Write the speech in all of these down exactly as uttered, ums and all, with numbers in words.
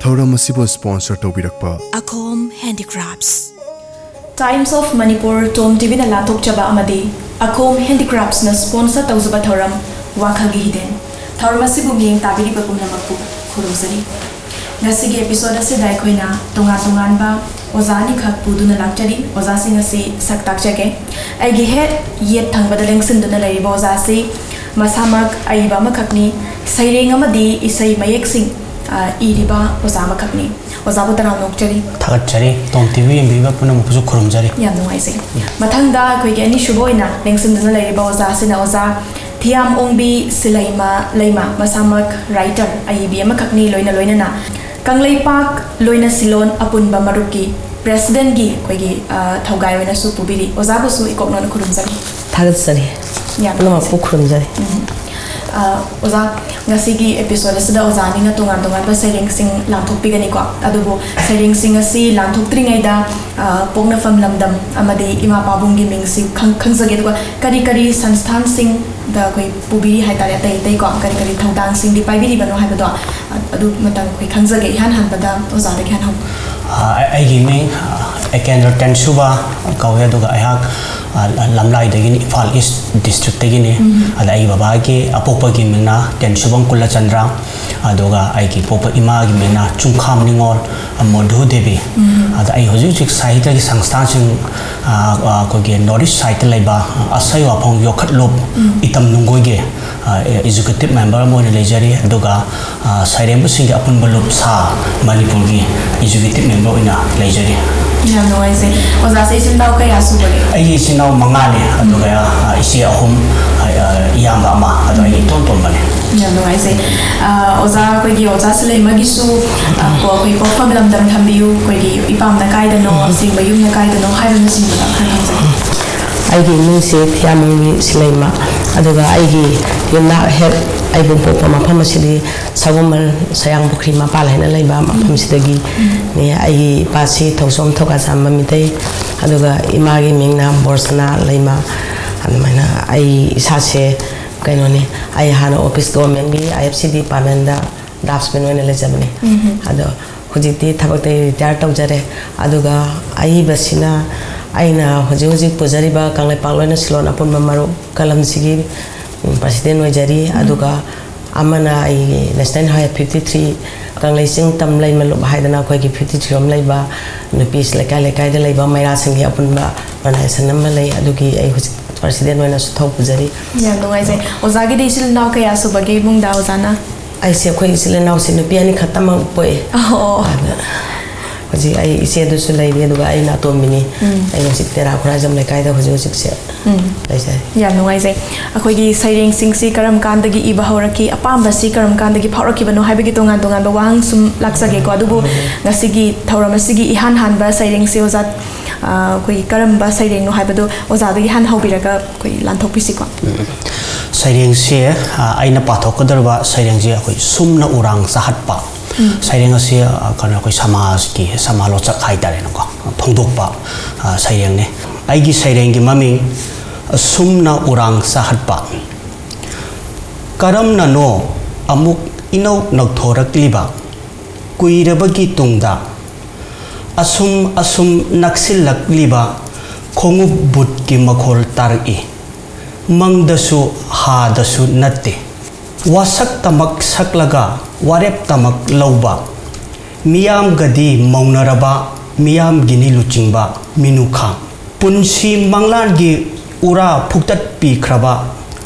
ꯊꯧꯔꯝ ꯑꯁꯤꯕꯨ ꯁ꯭ꯄꯣꯟꯁꯔ ꯇꯧꯕꯤꯔꯛꯄ Akhom Handicrafts. Times of Manipur, Tom ꯇꯤꯚꯤꯅ ꯂꯥꯟꯊꯣꯛꯆꯕ ꯑꯃꯗꯤ Akhom Handicraftsꯅ ꯁ꯭ꯄꯣꯟꯁꯔ ꯇꯧꯖꯕ ꯊꯧꯔꯝ ꯋꯥꯈꯜꯒꯤ ꯍꯤꯗꯦꯟ꯫ ꯊꯧꯔꯝ ꯑꯁꯤꯕꯨ ꯃꯤꯠꯌꯦꯡ ꯇꯥꯕꯤꯔꯤꯕ ꯄꯨꯝꯅꯃꯛꯄꯨ ꯈꯨꯔꯨꯝꯖꯔꯤ꯫ ꯉꯁꯤꯒꯤ episode ꯑꯁꯤꯗ ꯑꯩꯈꯣꯏꯅ ꯇꯣꯉꯥꯟ ꯇꯣꯉꯥꯟꯕ ꯑꯣꯖꯥ ꯑꯅꯤꯈꯛ ꯄꯨꯗꯨꯅ ꯂꯥꯛꯆꯔꯤ꯫ ꯑꯣꯖꯥꯁꯤꯡ ꯑꯁꯤ ꯁꯛ ꯇꯥꯛꯆꯒꯦ꯫ ꯑꯩꯒꯤ ꯍꯦꯛ ꯌꯦꯠ ꯊꯪꯕꯗ ꯂꯦꯡꯁꯤꯟꯗꯨꯅ ꯂꯩꯔꯤꯕ ꯑꯣꯖꯥ ꯑꯁꯤ ꯃꯁꯥꯃꯛ ꯑꯏꯕ ꯑꯃꯈꯛꯅꯤ꯫ ꯁꯩꯔꯦꯡ ꯑꯃꯗꯤ ꯏꯁꯩ ꯃꯌꯦꯛꯁꯤꯡ, ꯑ, ꯏꯔꯤꯕ ꯑꯣꯖꯥ ꯑꯃꯈꯛꯅꯤ꯫ ꯑꯣꯖꯥꯕꯨ ꯇꯔꯥꯝꯅ ꯑꯣꯛꯆꯔꯤ꯫ ꯊꯥꯒꯠꯆꯔꯤ꯫ ꯇꯣꯝ ꯇꯤꯚꯤ ꯌꯦꯡꯕꯤꯕ ꯄꯨꯝꯅꯃꯛꯄꯨꯁꯨ ꯈꯨꯔꯨꯝꯖꯔꯤ꯫ ꯌꯥꯝ ꯅꯨꯡꯉꯥꯏꯖꯩ꯫ ꯃꯊꯪꯗ ꯑꯩꯈꯣꯏꯒꯤ ꯑꯅꯤꯁꯨꯕ ꯑꯣꯏꯅ ꯂꯦꯡꯁꯤꯟꯗꯨꯅ ꯂꯩꯔꯤꯕ ꯑꯣꯖꯥ ꯑꯁꯤꯅ ꯑꯣꯖꯥ ꯊꯤꯌꯥꯝ ꯑꯣꯡꯕꯤ ꯁꯤꯂꯩꯃ ꯂꯩꯃ, ꯃꯁꯥꯃꯛ writer, ꯑꯏꯕꯤ ꯑꯃꯈꯛꯅꯤ꯫ ꯂꯣꯏꯅ ꯂꯣꯏꯅꯅ ꯀꯪꯂꯩꯄꯥꯛ ꯂꯣꯏꯅ ꯁꯤꯂꯣꯟ ꯑꯄꯨꯟꯕ ꯃꯔꯨꯞꯀꯤ presidentꯀꯤ ꯑꯩꯈꯣꯏꯒꯤ, ꯑ, ꯊꯧꯒꯥꯏ ꯑꯣꯏꯅꯁꯨ ꯄꯨꯕꯤꯔꯤ꯫ ꯑꯣꯖꯥꯕꯨꯁꯨ ꯏꯀꯣꯛꯅꯣꯅ ꯈꯨꯔꯨꯝꯖꯔꯤ꯫ ꯊꯥꯒꯠꯆꯔꯤ꯫ ꯌꯥꯝ ꯄꯨꯝꯅꯃꯛꯄꯨ ꯅꯨꯡꯉꯥꯏꯖꯩ꯫ ꯈꯨꯔꯨꯝꯖꯔꯤ꯫ ꯎꯝ꯫ ꯑ, ꯑꯣꯖꯥ, ꯉꯁꯤꯒꯤ episode ꯑꯁꯤꯗ ꯑꯣꯖꯥꯅꯤꯅ ꯇꯣꯉꯥꯟ ꯇꯣꯉꯥꯟꯕ ꯁꯩꯔꯦꯡꯁꯤꯡ ꯂꯥꯟꯊꯣꯛꯄꯤꯒꯅꯤꯀꯣ꯫ ꯑꯗꯨꯕꯨ ꯁꯩꯔꯦꯡꯁꯤꯡ ꯑꯁꯤ ꯂꯥꯟꯊꯣꯛꯇ꯭ꯔꯤꯉꯩꯗ, ꯑ, ꯄꯣꯛꯅꯐꯝ ꯂꯝꯗꯝ ꯑꯃꯗꯤ ꯏꯃꯥ ꯄꯥꯕꯨꯡꯒꯤ ꯃꯤꯡꯁꯤ ꯈꯪ-, ꯈꯪꯖꯒꯦ꯫ ꯑꯗꯨꯒ ꯀꯔꯤ ꯀꯔꯤ ꯁꯪꯁꯊꯥꯟꯁꯤꯡꯗ ꯑꯩꯈꯣꯏ ꯄꯨꯕꯤꯔꯤ ꯍꯥꯏꯇꯥꯔꯦ, ꯑꯇꯩ ꯑꯇꯩꯀꯣ, ꯀꯔꯤ ꯀꯔꯤ ꯊꯧꯗꯥꯡꯁꯤꯡꯗꯤ ꯄꯥꯏꯕꯤꯔꯤꯕꯅꯣ ꯍꯥꯏꯕꯗꯣ, ꯑ-, ꯑꯗꯨ ꯃꯇꯪ ꯑꯩꯈꯣꯏ ꯈꯪꯖꯒꯦ꯫ ꯏꯍꯥꯟ ꯍꯥꯟꯕꯗ ꯑꯣꯖꯥꯗꯒꯤ ꯍꯥꯟꯅ ꯍꯧ- ꯑ, ꯑꯩ-, ꯑꯩꯒꯤ ꯃꯤꯡ, ꯑ, ꯑꯦꯀꯦꯟꯗ꯭ꯔ ꯇꯦꯟꯁꯨꯕ ꯀꯧꯏ, ꯑꯗꯨꯒ ꯑꯩꯍꯥꯛ, ꯑ, ꯂꯝꯂꯥꯏꯗꯒꯤꯅꯤ, ꯏꯝꯐꯥꯜ ꯏꯁ ꯗꯤꯁꯇ꯭ꯔꯤꯛꯇꯒꯤꯅꯤ꯫ ꯑꯗ ꯑꯩꯒꯤ ꯕꯕꯥꯒꯤ ꯑꯄꯣꯛꯄꯒꯤ ꯃꯤꯡꯅ ꯇꯦꯟꯁꯨꯕꯝ ꯀꯨꯂꯆꯟꯗ꯭ꯔ, ꯑꯗꯨꯒ ꯑꯩꯒꯤ ꯄꯣꯛꯄ ꯏꯃꯥꯒꯤ ꯃꯤꯡꯅ ꯆꯨꯡꯈꯥꯝ ꯅꯤꯉꯣꯜ ꯃꯣꯙꯨ ꯗꯦꯕꯤ꯫ ꯑꯗ ꯑꯩ ꯍꯧꯖꯤꯛ ꯍꯧꯖꯤꯛ ꯁꯥꯍꯤꯇ꯭ꯌꯒꯤ ꯁꯪꯁꯊꯥꯟꯁꯤꯡ, ꯑ, ꯑ, ꯑꯩꯈꯣꯏꯒꯤ ꯅꯣꯔꯠ ꯏꯁ ꯁꯥꯏꯠꯇ ꯂꯩꯕ ꯑꯁꯣꯏ ꯋꯥꯐꯝ ꯌꯣꯛꯈꯠꯂꯨꯞ ꯏꯇꯝ ꯅꯨꯡꯒꯣꯏꯒꯤ, ꯑ, executive member ꯑꯃ ꯑꯣꯏꯅ ꯂꯩꯖꯔꯤ, ꯑꯗꯨꯒ, ꯑ, ꯁꯩꯔꯦꯡꯕꯁꯤꯡꯒꯤ ꯑꯄꯨꯟꯕ ꯂꯨꯞ ꯁꯥ ꯃꯅꯤꯄꯨꯔꯒꯤ executive member ꯑꯣꯏꯅ ꯂꯩꯖꯔꯤ꯫ ꯌꯥꯝ ꯅꯨꯡꯉꯥꯏꯖꯩ꯫ ꯑꯣꯖꯥꯁꯦ ꯏꯆꯤꯟ ꯏꯅꯥꯎ ꯀꯌꯥ ꯁꯨꯕꯒꯦ? ꯑꯩꯒꯤ ꯏꯆꯤꯟ ꯏꯅꯥꯎ ꯃꯉꯥꯅꯤ, ꯑꯗꯨꯒ, ꯑ, ꯏꯆꯦ ꯑꯍꯨꯝ, ꯑ, ꯑ, ꯏꯌꯥꯝꯕ ꯑꯃ, ꯑꯗꯣ ꯑꯩ ꯏꯇꯣꯟ ꯇꯣꯟꯕꯅꯦ꯫ ꯌꯥꯝ ꯅꯨꯡꯉꯥꯏꯖꯩ꯫ ꯑ, ꯑꯣꯖꯥ, ꯑꯩꯈꯣꯏꯒꯤ ꯑꯣꯖꯥ ꯁꯤꯂꯩꯃꯒꯤꯁꯨ, ꯑ, ꯀꯣ, ꯑꯩꯈꯣꯏ ꯄꯣꯛꯐꯝ ꯂꯝꯗꯝ ꯊꯝꯕꯤꯌꯨ, ꯑꯩꯈꯣꯏꯒꯤ ꯏꯄꯥꯝꯅ ꯀꯥꯏꯗꯅꯣ, ꯑꯁꯦꯡꯕ ꯌꯨꯝꯅ ꯀꯥꯏꯗꯅꯣ ꯍꯥꯏꯕꯅꯆꯤꯡꯕꯗ ꯈꯔ ꯈꯪꯖꯩ꯫ ꯑꯩꯒꯤ ꯏꯃꯨꯡꯁꯦ ꯊꯤꯌꯥꯃꯣꯡꯒꯤ ꯁꯤꯂꯩꯃ, ꯑꯗꯨꯒ ꯑꯩꯒꯤ ꯌꯨꯝꯅꯥꯛ ꯍꯦꯛ ꯑꯩꯕꯨ ꯄꯣꯛꯄ ꯃꯐꯝ ꯑꯁꯤꯗꯤ ꯁꯒꯣꯜꯕꯟ ꯁꯌꯥꯡ ꯄꯨꯈ꯭ꯔꯤ ꯃꯄꯥꯜ ꯍꯥꯏꯅ ꯂꯩꯕ ꯃꯐꯝꯁꯤꯗꯒꯤꯅꯤ꯫ ꯑꯩꯒꯤ ꯏꯄꯥꯁꯤ ꯊꯧꯁꯣꯝ ꯊꯧꯒꯥꯆꯥꯝꯕ ꯃꯤꯇꯩ, ꯑꯗꯨꯒ ꯏꯃꯥꯒꯤ ꯃꯤꯡꯅ ꯕꯣꯔꯁꯅꯥ ꯂꯩꯃ꯫ ꯑꯗꯨꯃꯥꯏꯅ ꯑꯩ ꯏꯁꯥꯁꯦ ꯀꯩꯅꯣꯅꯤ, ꯑꯩ ꯍꯥꯟꯅ office, governmentꯀꯤ I F C departmentꯇ ꯗ꯭ꯔꯥꯐꯁꯃꯦꯟ ꯑꯣꯏꯅ ꯂꯩꯖꯕꯅꯤ꯫ ꯑꯗꯣ ꯍꯧꯖꯤꯛꯇꯤ ꯊꯕꯛꯇꯒꯤ ꯔꯤꯇꯥꯌꯔ ꯇꯧꯖꯔꯦ꯫ ꯑꯗꯨꯒ ꯑꯏꯕꯁꯤꯅ ꯑꯩꯅ ꯍꯧꯖꯤꯛ ꯍꯧꯖꯤꯛ ꯄꯨꯖꯔꯤꯕ ꯀꯪꯂꯩꯄꯥꯛ ꯂꯣꯏꯅ ꯁꯤꯂꯣꯟ ꯑꯄꯨꯟꯕ ꯃꯔꯨꯞ ꯀꯂꯝꯁꯤꯒꯤ ꯄ꯭ꯔꯁꯤꯗꯦꯟ ꯑꯣꯏꯖꯔꯤ꯫ ꯑꯗꯨꯒ ꯑꯃꯅ ꯑꯩꯒꯤ ꯅꯦꯁꯅꯦꯜ ꯍꯥꯏꯋꯦ ꯐꯤꯐꯇꯤ ꯊ꯭ꯔꯤ ꯀꯪꯂꯩ ꯆꯤꯡ ꯇꯝ ꯂꯩꯃ ꯂꯨꯞ ꯍꯥꯏꯗꯅ ꯑꯩꯈꯣꯏꯒꯤ ꯐꯤꯐꯇꯤ ꯊ꯭ꯔꯤ ꯔꯣꯝ ꯂꯩꯕ ꯅꯨꯄꯤ ꯂꯩꯀꯥꯏ ꯂꯩꯀꯥꯏꯗ ꯂꯩꯕ ꯃꯩꯔꯥꯁꯤꯡꯒꯤ ꯑꯄꯨꯟꯕ ꯑꯣꯔꯒꯅꯥꯏꯖꯦꯁꯟ ꯑꯃ ꯂꯩ꯫ ꯑꯗꯨꯒꯤ ꯑꯩ ꯍꯧꯖꯤꯛ ꯄ꯭ꯔꯁꯤꯗꯦꯟ ꯑꯣꯏꯅꯁꯨ ꯊꯧ ꯄꯨꯖꯔꯤ꯫ ꯌꯥꯝ ꯅꯨꯡꯉꯥꯏꯖꯩ꯫ ꯑꯣꯖꯥꯒꯤꯗꯤ ꯏꯆꯤꯜ ꯏꯅꯥꯎ ꯀꯌꯥ ꯁꯨꯕꯒꯤ ꯏꯃꯨꯡꯗ ꯑꯣꯖꯥꯅ? ꯑꯩꯁꯦ ꯑꯩꯈꯣꯏ ꯏꯆꯤꯜ ꯏꯅꯥꯎꯁꯦ ꯅꯨꯄꯤ ꯑꯅꯤꯈꯛꯇꯃꯛ ꯄꯣꯛꯑꯦ꯫ ꯑꯣ꯫ ꯑꯗ ꯍꯧꯖꯤꯛ ꯑꯩ ꯏꯆꯦꯗꯨꯁꯨ ꯂꯩꯔꯤ, ꯑꯗꯨꯒ ꯑꯩꯅ ꯑꯇꯣꯝꯕꯤꯅꯤ꯫ ꯑꯩ ꯍꯧꯖꯤꯛ ꯇꯦꯔꯥ ꯈꯨꯔꯥꯏꯖꯝ ꯂꯩꯀꯥꯏꯗ ꯍꯧꯖꯤꯛ ꯍꯧꯖꯤꯛꯁꯦ ꯂꯩꯖꯔꯤ꯫ ꯌꯥꯝ ꯅꯨꯡꯉꯥꯏꯖꯩ꯫ ꯑꯩꯈꯣꯏꯒꯤ ꯁꯩꯔꯦꯡꯁꯤꯡꯁꯤ ꯀꯔꯝ ꯀꯥꯟꯗꯒꯤ ꯏꯕ ꯍꯧꯔꯛꯈꯤ, ꯑꯄꯥꯝꯕꯁꯤ ꯀꯔꯝ ꯀꯥꯟꯗꯒꯤ ꯐꯥꯎꯔꯛꯈꯤꯕꯅꯣ ꯍꯥꯏꯕꯒꯤ ꯇꯣꯉꯥꯟ ꯇꯣꯉꯥꯟꯕ ꯋꯥꯍꯪ ꯁꯨꯝ ꯂꯥꯛꯆꯒꯦꯀꯣ꯫ ꯑꯗꯨꯕꯨ ꯉꯁꯤꯒꯤ ꯊꯧꯔꯝ ꯑꯁꯤꯒꯤ ꯏꯍꯥꯟ ꯍꯥꯟꯕ ꯁꯩꯔꯦꯡꯁꯤ ꯑꯣꯖꯥ, ꯑ, ꯑꯩꯈꯣꯏꯒꯤ ꯀꯔꯝꯕ ꯁꯩꯔꯦꯡꯅꯣ ꯍꯥꯏꯕꯗꯨ ꯑꯣꯖꯥꯗꯒꯤ ꯍꯥꯟꯅ ꯍꯧꯕꯤꯔꯒ ꯑꯩꯈꯣꯏ ꯂꯥꯟꯊꯣꯛꯄꯤꯁꯤꯀꯣ꯫ ꯁꯩꯔꯦꯡꯁꯦ, ꯑ, ꯑꯩꯅ ꯄꯥꯊꯣꯛꯀꯗꯧꯔꯤꯕ ꯁꯩꯔꯦꯡꯁꯦ ꯑꯩꯈꯣꯏ ꯁꯨꯝꯅ ꯎꯔꯥꯡ ꯆꯥꯍꯠꯄ꯫ ꯁꯩꯔꯦꯡ ꯑꯁꯤ, ꯑ, ꯀꯩꯅꯣ, ꯑꯩꯈꯣꯏ ꯁꯃꯥꯖꯀꯤ ꯁꯃꯥꯂꯣꯆꯛ ꯍꯥꯏꯇꯥꯔꯦꯅꯦꯀꯣ, ꯐꯣꯡꯗꯣꯛꯄ, ꯑ, ꯁꯩꯔꯦꯡꯅꯤ꯫ ꯑꯩꯒꯤ ꯁꯩꯔꯦꯡꯒꯤ ꯃꯃꯤꯡ ꯁꯨꯝꯅ ꯎꯔꯥꯡ ꯆꯥꯍꯠꯄ꯫ ꯀꯔꯝꯅꯅꯣ ꯑꯃꯨꯛ ꯏꯅꯧ ꯅꯧꯊꯣꯔꯛꯂꯤꯕ ꯀꯨꯏꯔꯕꯒꯤ ꯇꯨꯡꯗ ꯑꯁꯨꯝ ꯑꯁꯨꯝ ꯅꯛꯁꯤꯜꯂꯛꯂꯤꯕ ꯈꯣꯡꯎꯞ ꯕꯨꯠꯀꯤ ꯃꯈꯣꯜ ꯇꯥꯔꯛꯏ꯫ ꯃꯪꯗꯁꯨ ꯍꯥꯗꯁꯨ ꯅꯠꯇꯦ꯫ ꯋꯥꯁꯛꯇꯃꯛ ꯁꯛꯂꯒ ꯋꯥꯔꯦꯞꯇꯃꯛ ꯂꯧꯕ꯫ ꯃꯤꯌꯥꯝꯒꯗꯤ ꯃꯧꯅꯔꯕ, ꯃꯤꯌꯥꯝꯒꯤꯅꯤ ꯂꯨꯆꯤꯡꯕ ꯃꯤꯅꯨꯈꯥ꯫ ꯄꯨꯟꯁꯤ ꯃꯪꯂꯥꯟꯒꯤ ꯎꯔꯥ ꯐꯨꯛꯇꯠꯄꯤꯈ꯭ꯔꯕ,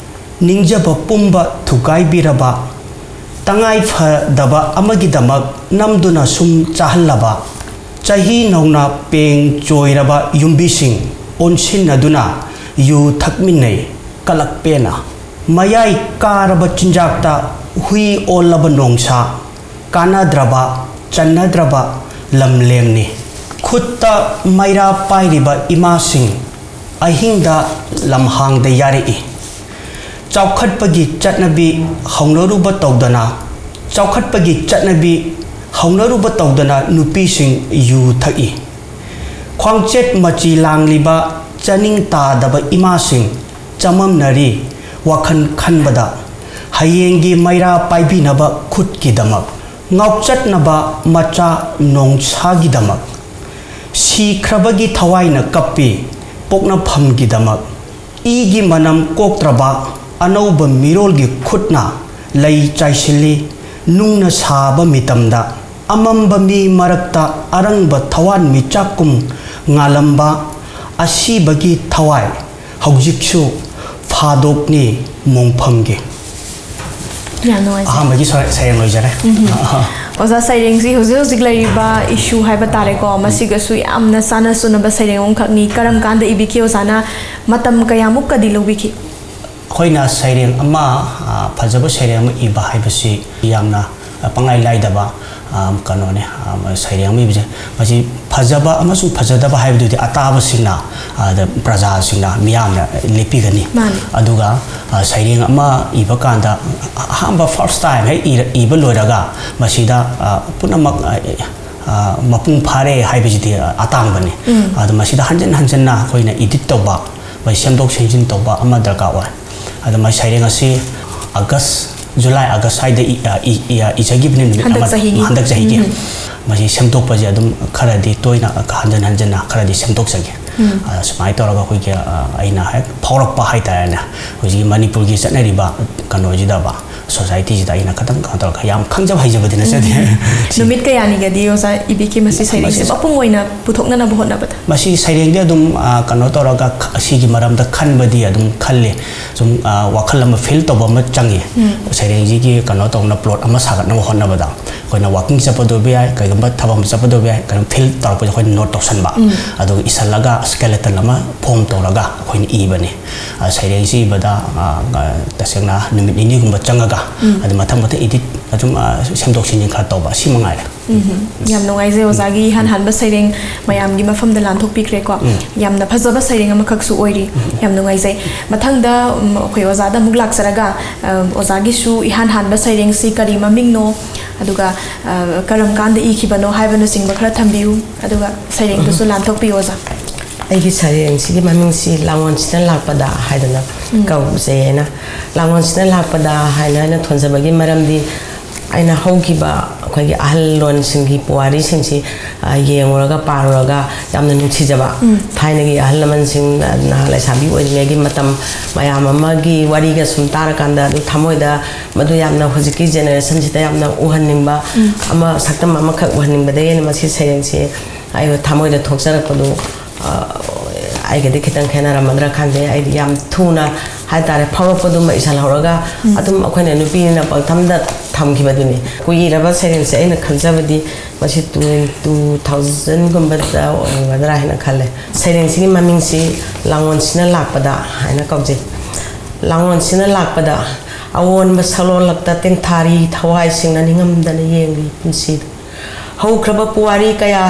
ꯅꯤꯡꯖꯕ ꯄꯨꯝꯕ ꯊꯨꯒꯥꯏꯕꯤꯔꯕ, ꯇꯉꯥꯏ ꯐꯗꯕ ꯑꯃꯒꯤꯗꯃꯛ ꯅꯝꯗꯨꯅ ꯁꯨꯝ ꯆꯥꯍꯜꯂꯕ, ꯆꯍꯤ ꯅꯧꯅ ꯄꯦꯡ ꯆꯣꯏꯔꯕ ꯌꯨꯝꯕꯤꯁꯤꯡ ꯑꯣꯟꯁꯤꯟꯅꯗꯨꯅ ꯌꯨ ꯊꯛꯃꯤꯟꯅꯩ ꯀꯂꯛ ꯄꯦꯟꯅ꯫ ꯃꯌꯥꯏ ꯀꯥꯔꯕ ꯆꯤꯟꯖꯥꯛꯇ ꯍꯨꯏ ꯑꯣꯜꯂꯕ ꯅꯣꯡꯁꯥ, ꯀꯥꯟꯅꯗ꯭ꯔꯕ, ꯆꯟꯅꯗ꯭ꯔꯕ ꯂꯝꯂꯦꯝꯅꯤ꯫ ꯈꯨꯠꯇ ꯃꯩꯔꯥ ꯄꯥꯏꯔꯤꯕ ꯏꯃꯥꯁꯤꯡ ꯑꯍꯤꯡꯗ ꯂꯝꯍꯥꯡꯗ ꯌꯥꯔꯛꯏ꯫ ꯆꯥꯎꯈꯠꯄꯒꯤ ꯆꯠꯅꯕꯤ ꯍꯧꯅꯔꯨꯕ ꯇꯧꯗꯅ, ꯆꯥꯎꯈꯠꯄꯒꯤ ꯆꯠꯅꯕꯤ ꯍꯧꯅꯔꯨꯕ ꯇꯧꯗꯅ ꯅꯨꯄꯤꯁꯤꯡ ꯌꯨ ꯊꯛꯏ꯫ ꯈ꯭ꯋꯥꯡꯆꯦꯠ ꯃꯆꯤ ꯂꯥꯡꯂꯤꯕ ꯆꯥꯅꯤꯡ ꯇꯥꯗꯕ ꯏꯃꯥꯁꯤꯡ ꯆꯃꯝꯅꯔꯤ ꯋꯥꯈꯜ ꯈꯟꯕꯗ꯫ ꯍꯌꯦꯡꯒꯤ ꯃꯩꯔꯥ ꯄꯥꯏꯕꯤꯅꯕ ꯈꯨꯠꯀꯤꯗꯃꯛ, ꯉꯥꯎꯆꯠꯅꯕ ꯃꯆꯥ ꯅꯣꯡꯁꯥꯒꯤꯗꯃꯛ, ꯁꯤꯈ꯭ꯔꯕꯒꯤ ꯊꯋꯥꯏꯅ ꯀꯞꯄꯤ ꯄꯣꯛꯅꯐꯝꯒꯤꯗꯃꯛ, ꯏꯒꯤ ꯃꯅꯝ ꯀꯣꯛꯇ꯭ꯔꯕ ꯑꯅꯧꯕ ꯃꯤꯔꯣꯜꯒꯤ ꯈꯨꯠꯅ ꯂꯩ ꯆꯥꯏꯁꯤꯜꯂꯤ ꯅꯨꯡꯅ ꯁꯥꯕ ꯃꯤꯇꯝꯗ꯫ ꯑꯃꯝꯕ ꯃꯤ ꯃꯔꯛꯇ ꯑꯔꯪꯕ ꯊꯋꯥꯟ ꯃꯤꯆꯥꯛꯀꯨꯝ ꯉꯥꯜꯂꯝꯕ ꯑꯁꯤꯕꯒꯤ ꯊꯋꯥꯏ ꯍꯧꯖꯤꯛꯁꯨ ꯐꯥꯗꯣꯛꯅꯤ ꯃꯣꯡꯐꯝꯒꯤ꯫ ꯌꯥꯝ ꯅꯨꯡꯉꯥꯏꯖꯩ꯫ ꯑꯍꯥꯟꯕꯒꯤ ꯁꯩ- ꯁꯩꯔꯦꯡ ꯂꯣꯏꯖꯔꯦ꯫ ꯑꯣꯖꯥ, ꯁꯩꯔꯦꯡꯁꯤ ꯍꯧꯖꯤꯛ ꯍꯧꯖꯤꯛ ꯂꯩꯔꯤꯕ ꯏꯁꯨ ꯍꯥꯏꯕ ꯇꯥꯔꯦꯀꯣ, ꯃꯁꯤꯒꯁꯨ ꯌꯥꯝꯅ ꯆꯥꯟꯅ ꯆꯨꯅꯕ ꯁꯩꯔꯦꯡ ꯑꯃꯈꯛꯅꯤ꯫ ꯀꯔꯝ ꯀꯥꯟꯗ ꯏꯕꯤꯈꯤ ꯑꯣꯖꯥꯅ? ꯃꯇꯝ ꯀꯌꯥꯃꯨꯛꯀꯗꯤ ꯂꯧꯕꯤꯈꯤ? ꯑꯩꯈꯣꯏꯅ ꯁꯩꯔꯦꯡ ꯑꯃ, ꯑ, ꯐꯖꯕ ꯁꯩꯔꯦꯡ ꯑꯃ ꯏꯕ ꯍꯥꯏꯕꯁꯤ ꯌꯥꯝꯅ, ꯑ, ꯄꯪꯂꯥꯏ ꯂꯥꯏꯗꯕ, ꯑ, ꯀꯩꯅꯣꯅꯦ, ꯑ, ꯁꯩꯔꯦꯡ ꯑꯃ ꯏꯕꯁꯦ꯫ ꯃꯁꯤ ꯐꯖꯕ ꯑꯃꯁꯨꯡ ꯐꯖꯗꯕ ꯍꯥꯏꯕꯗꯨꯗꯤ ꯑꯇꯥꯕꯁꯤꯡꯅ, ꯑꯗ ꯄ꯭ꯔꯖꯥꯁꯤꯡꯅ, ꯃꯤꯌꯥꯝꯅ ꯂꯦꯞꯄꯤꯒꯅꯤ꯫ ꯃꯥꯅꯤ꯫ ꯑꯗꯨꯒ, ꯑ, ꯁꯩꯔꯦꯡ ꯑꯃ ꯏꯕ ꯀꯥꯟꯗ ꯑꯍꯥꯟꯕ first time ꯍꯦꯛ ꯏꯔ-, ꯏꯕ ꯂꯣꯏꯔꯒ ꯃꯁꯤꯗ, ꯑ, ꯄꯨꯝꯅꯃꯛ, ꯑ, ꯑ, ꯃꯄꯨꯡ ꯐꯥꯔꯦ ꯍꯥꯏꯕꯁꯤꯗꯤ ꯑꯇꯥꯡꯕꯅꯤ꯫ ꯑꯗꯣ ꯃꯁꯤꯗ ꯍꯟꯖꯤꯟ ꯍꯟꯖꯤꯟꯅ ꯑꯩꯈꯣꯏꯅ edit ꯇꯧꯕ, ꯃꯁꯤ ꯁꯦꯝꯗꯣꯛ ꯁꯦꯝꯖꯤꯟ ꯇꯧꯕ ꯑꯃ ꯗꯔꯀꯥꯔ ꯑꯣꯏ꯫ ꯑꯗꯣ ꯃꯁꯤ ꯁꯩꯔꯦꯡ ꯑꯁꯤ August, July, August ꯁ꯭ꯋꯥꯏꯗ ꯏ-, ꯑ, ꯏ-, ꯏ-, ꯑ, ꯏꯖꯈꯤꯕꯅꯤ, ꯅꯨꯃꯤꯠ ꯍꯟꯗꯛ ꯑꯃ, ꯆꯍꯤꯒꯤ꯫ ꯍꯟꯗꯛ ꯆꯍꯤꯒꯤ꯫ ꯃꯁꯤ ꯁꯦꯝꯗꯣꯛꯄꯁꯦ ꯑꯗꯨꯝ ꯈꯔꯗꯤ ꯇꯣꯏꯅ, ꯍꯟꯖꯤꯟ ꯍꯟꯖꯤꯟꯅ ꯈꯔꯗꯤ ꯁꯦꯝꯗꯣꯛꯆꯒꯦ꯫ ꯑ, ꯁꯨꯃꯥꯏꯅ ꯇꯧꯔꯒ ꯑꯩꯈꯣꯏꯒꯤ, ꯑ, ꯑꯩꯅ ꯍꯦꯛ ꯐꯥꯎꯔꯛꯄ ꯍꯥꯏꯇꯥꯔꯦꯅꯦ, ꯍꯧꯖꯤꯛꯀꯤ ꯃꯅꯤꯄꯨꯔꯒꯤ ꯆꯠꯅꯔꯤꯕ ꯀꯩꯅꯣꯁꯤꯗꯕ, society ꯁꯤꯗ ꯑꯩꯅ ꯈꯤꯇꯪ ꯀꯩꯅꯣ ꯇꯧꯔꯒ, ꯌꯥꯝ ꯈꯪꯖꯕ ꯍꯩꯖꯕꯗꯤ ꯅꯠꯆꯗꯦ꯫ ꯅꯨꯃꯤꯠ ꯀꯌꯥꯅꯤꯒꯗꯤ ꯑꯣꯖꯥ ꯏꯕꯤꯈꯤ ꯃꯁꯤ ꯁꯩꯔꯦꯡꯁꯦ ꯃꯁꯤ ꯃꯄꯨꯡ ꯑꯣꯏꯅ ꯄꯨꯊꯣꯛꯅꯅꯕ ꯍꯣꯠꯅꯕꯗ? ꯃꯁꯤ ꯁꯩꯔꯦꯡꯗꯤ ꯑꯗꯨꯝ, ꯑ, ꯀꯩꯅꯣ ꯇꯧꯔꯒ, ꯈ-, ꯑꯁꯤꯒꯤ ꯃꯔꯝꯗ ꯈꯟꯕꯗꯤ ꯑꯗꯨꯝ ꯈꯜꯂꯤ꯫ ꯁꯨꯝ, ꯑ, ꯋꯥꯈꯜ ꯑꯃ feel ꯇꯧꯕ ꯑꯃ ꯆꯪꯉꯤ꯫ ꯁꯩꯔꯦꯡꯁꯤꯒꯤ ꯀꯩꯅꯣ ꯇꯧꯅ, plot ꯑꯃ ꯁꯥꯒꯠꯅꯕ ꯍꯣꯠꯅꯕꯗ꯫ ꯑꯩꯈꯣꯏꯅ walking ꯆꯠꯄꯗ ꯑꯣꯏꯕ ꯌꯥꯏ, ꯀꯩꯒꯨꯝꯕ ꯊꯕꯛ ꯑꯃ ꯆꯠꯄꯗ ꯑꯣꯏꯕ ꯌꯥꯏ, ꯀꯩꯅꯣ feel ꯇꯧꯔꯛꯄꯁꯦ ꯑꯩꯈꯣꯏꯅ note ꯇꯧꯁꯟꯕ꯫ ꯑꯗꯨꯒ ꯏꯁꯜꯂꯒ skeleton ꯑꯃ form ꯇꯧꯔꯒ ꯑꯩꯈꯣꯏꯅ ꯏꯕꯅꯤ꯫ ꯑ, ꯁꯩꯔꯦꯡꯁꯤ ꯏꯕꯗ, ꯑ, ꯑ, ꯇꯁꯦꯡꯅ ꯅꯨꯃꯤꯠ ꯅꯤꯅꯤꯒꯨꯝꯕ ꯆꯪꯉꯒ, ꯑꯗꯨ ꯃꯊꯪ ꯃꯊꯪ edit ꯑꯗꯨꯝ, ꯑ, ꯁꯦꯝꯗꯣꯛ ꯁꯦꯝꯖꯤꯟ ꯈꯔ ꯇꯧꯕ, ꯁꯤ ꯃꯉꯥꯏꯔꯦ꯫ ꯌꯥꯝ ꯅꯨꯡꯉꯥꯏꯖꯩ ꯑꯣꯖꯥꯒꯤ ꯏꯍꯥꯟ ꯍꯥꯟꯕ ꯁꯩꯔꯦꯡ ꯃꯌꯥꯝꯒꯤ ꯃꯐꯝꯗ ꯂꯥꯟꯊꯣꯛꯄꯤꯈ꯭ꯔꯦꯀꯣ꯫ ꯌꯥꯝꯅ ꯐꯖꯕ ꯁꯩꯔꯦꯡ ꯑꯃꯈꯛꯁꯨ ꯑꯣꯏꯔꯤ꯫ ꯌꯥꯝ ꯅꯨꯡꯉꯥꯏꯖꯩ꯫ ꯃꯊꯪꯗ, ꯎꯝ, ꯑꯩꯈꯣꯏ ꯑꯣꯖꯥꯗ ꯑꯃꯨꯛ ꯂꯥꯛꯆꯔꯒ, ꯑ, ꯑꯣꯖꯥꯒꯤꯁꯨ ꯏꯍꯥꯟ ꯍꯥꯟꯕ ꯁꯩꯔꯦꯡꯁꯤ ꯀꯔꯤ ꯃꯃꯤꯡꯅꯣ, ꯑꯗꯨꯒ, ꯑ, ꯀꯔꯝ ꯀꯥꯟꯗ ꯏꯈꯤꯕꯅꯣ ꯍꯥꯏꯕꯅꯆꯤꯡꯕ ꯈꯔ ꯊꯝꯕꯤꯌꯨ, ꯑꯗꯨꯒ ꯁꯩꯔꯦꯡꯗꯨꯁꯨ ꯂꯥꯟꯊꯣꯛꯄꯤꯌꯨ ꯑꯣꯖꯥ꯫ ꯑꯩꯒꯤ ꯁꯩꯔꯦꯡꯁꯤꯒꯤ ꯃꯃꯤꯡꯁꯤ ꯂꯥꯡꯑꯣꯟꯁꯤꯅ ꯂꯥꯛꯄꯗ ꯍꯥꯏꯗꯅ ꯎꯝ꯫ ꯀꯧꯖꯩ ꯍꯥꯏꯅ꯫ ꯂꯥꯡꯑꯣꯟꯁꯤꯅ ꯂꯥꯛꯄꯗ ꯍꯥꯏꯅ ꯑꯩꯅ ꯊꯣꯟꯖꯕꯒꯤ ꯃꯔꯝꯗꯤ, ꯑꯩꯅ ꯍꯧꯈꯤꯕ ꯑꯩꯈꯣꯏꯒꯤ ꯑꯍꯜ ꯂꯣꯟꯁꯤꯡꯒꯤ ꯄꯨꯋꯥꯔꯤꯁꯤꯡꯁꯤ, ꯑ, ꯌꯦꯡꯉꯨꯔꯒ, ꯄꯥꯔꯨꯔꯒ ꯌꯥꯝꯅ ꯅꯨꯡꯁꯤꯖꯕ꯫ ꯎꯝ꯫ ꯊꯥꯏꯅꯒꯤ ꯑꯍꯜ ꯂꯃꯟꯁꯤꯡ, ꯑ, ꯅꯍꯥ ꯂꯩꯁꯥꯕꯤ ꯑꯣꯏꯔꯤꯉꯩꯒꯤ ꯃꯇꯝ ꯃꯌꯥꯝ ꯑꯃꯒꯤ ꯋꯥꯔꯤꯒ ꯁꯨꯝ ꯇꯥꯔꯀꯥꯟꯗ ꯑꯗꯨꯝ ꯊꯃꯣꯏꯗ ꯃꯗꯨ ꯌꯥꯝꯅ ꯍꯧꯖꯤꯛꯀꯤ generationꯁꯤꯗ ꯌꯥꯝꯅ ꯎꯍꯟꯅꯤꯡꯕ, ꯎꯝ꯫ ꯑꯃ ꯁꯛꯇꯝ ꯑꯃꯈꯛ ꯎꯍꯟꯅꯤꯡꯕꯗꯒꯤ ꯑꯩꯅ ꯃꯁꯤ ꯁꯩꯔꯦꯡꯁꯤ ꯑꯩ ꯊꯃꯣꯏꯗ ꯊꯣꯛꯆꯔꯛꯄꯗꯨ, ꯑ, ꯑꯩꯒꯗꯤ ꯈꯤꯇꯪ ꯈꯦꯠꯅꯔꯝꯃꯗ꯭ꯔꯥ ꯈꯪꯗꯦ꯫ ꯑꯩꯗꯤ ꯌꯥꯝ ꯊꯨꯅ ꯍꯥꯏꯇꯥꯔꯦ, ꯐꯥꯎꯔꯛꯄꯗꯨꯃ ꯏꯁꯜꯍꯧꯔꯒ, ꯎꯝ꯫ ꯑꯗꯨꯝ ꯑꯩꯈꯣꯏꯅ ꯅꯨꯄꯤꯅꯤꯅ ꯄꯪꯊꯝꯗ ꯊꯝꯈꯤꯕꯗꯨꯅꯤ꯫ ꯀꯨꯏꯔꯕ ꯁꯩꯔꯦꯡꯁꯦ ꯑꯩꯅ ꯈꯟꯖꯕꯗꯤ ꯃꯁꯤ two, two thousandꯒꯨꯝꯕꯗ ꯑꯣꯏꯔꯝꯒꯗ꯭ꯔꯥ ꯍꯥꯏꯅ ꯈꯜꯂꯦ꯫ ꯁꯩꯔꯦꯡꯁꯤꯒꯤ ꯃꯃꯤꯡꯁꯤ ꯂꯥꯡꯑꯣꯟꯁꯤꯅ ꯂꯥꯛꯄꯗ ꯍꯥꯏꯅ ꯀꯧꯖꯩ꯫ ꯂꯥꯡꯑꯣꯟꯁꯤꯅ ꯂꯥꯛꯄꯗ ꯑꯑꯣꯟꯕ ꯁꯛꯂꯣꯟꯂꯛꯇ ꯇꯦꯡꯊꯥꯔꯤ ꯊꯋꯥꯏꯁꯤꯡꯅ ꯅꯤꯡꯉꯝꯗꯅ ꯌꯦꯡꯂꯤ ꯄꯨꯟꯁꯤꯗ꯫ ꯍꯧꯈ꯭ꯔꯕ ꯄꯨꯋꯥꯔꯤ ꯀꯌꯥ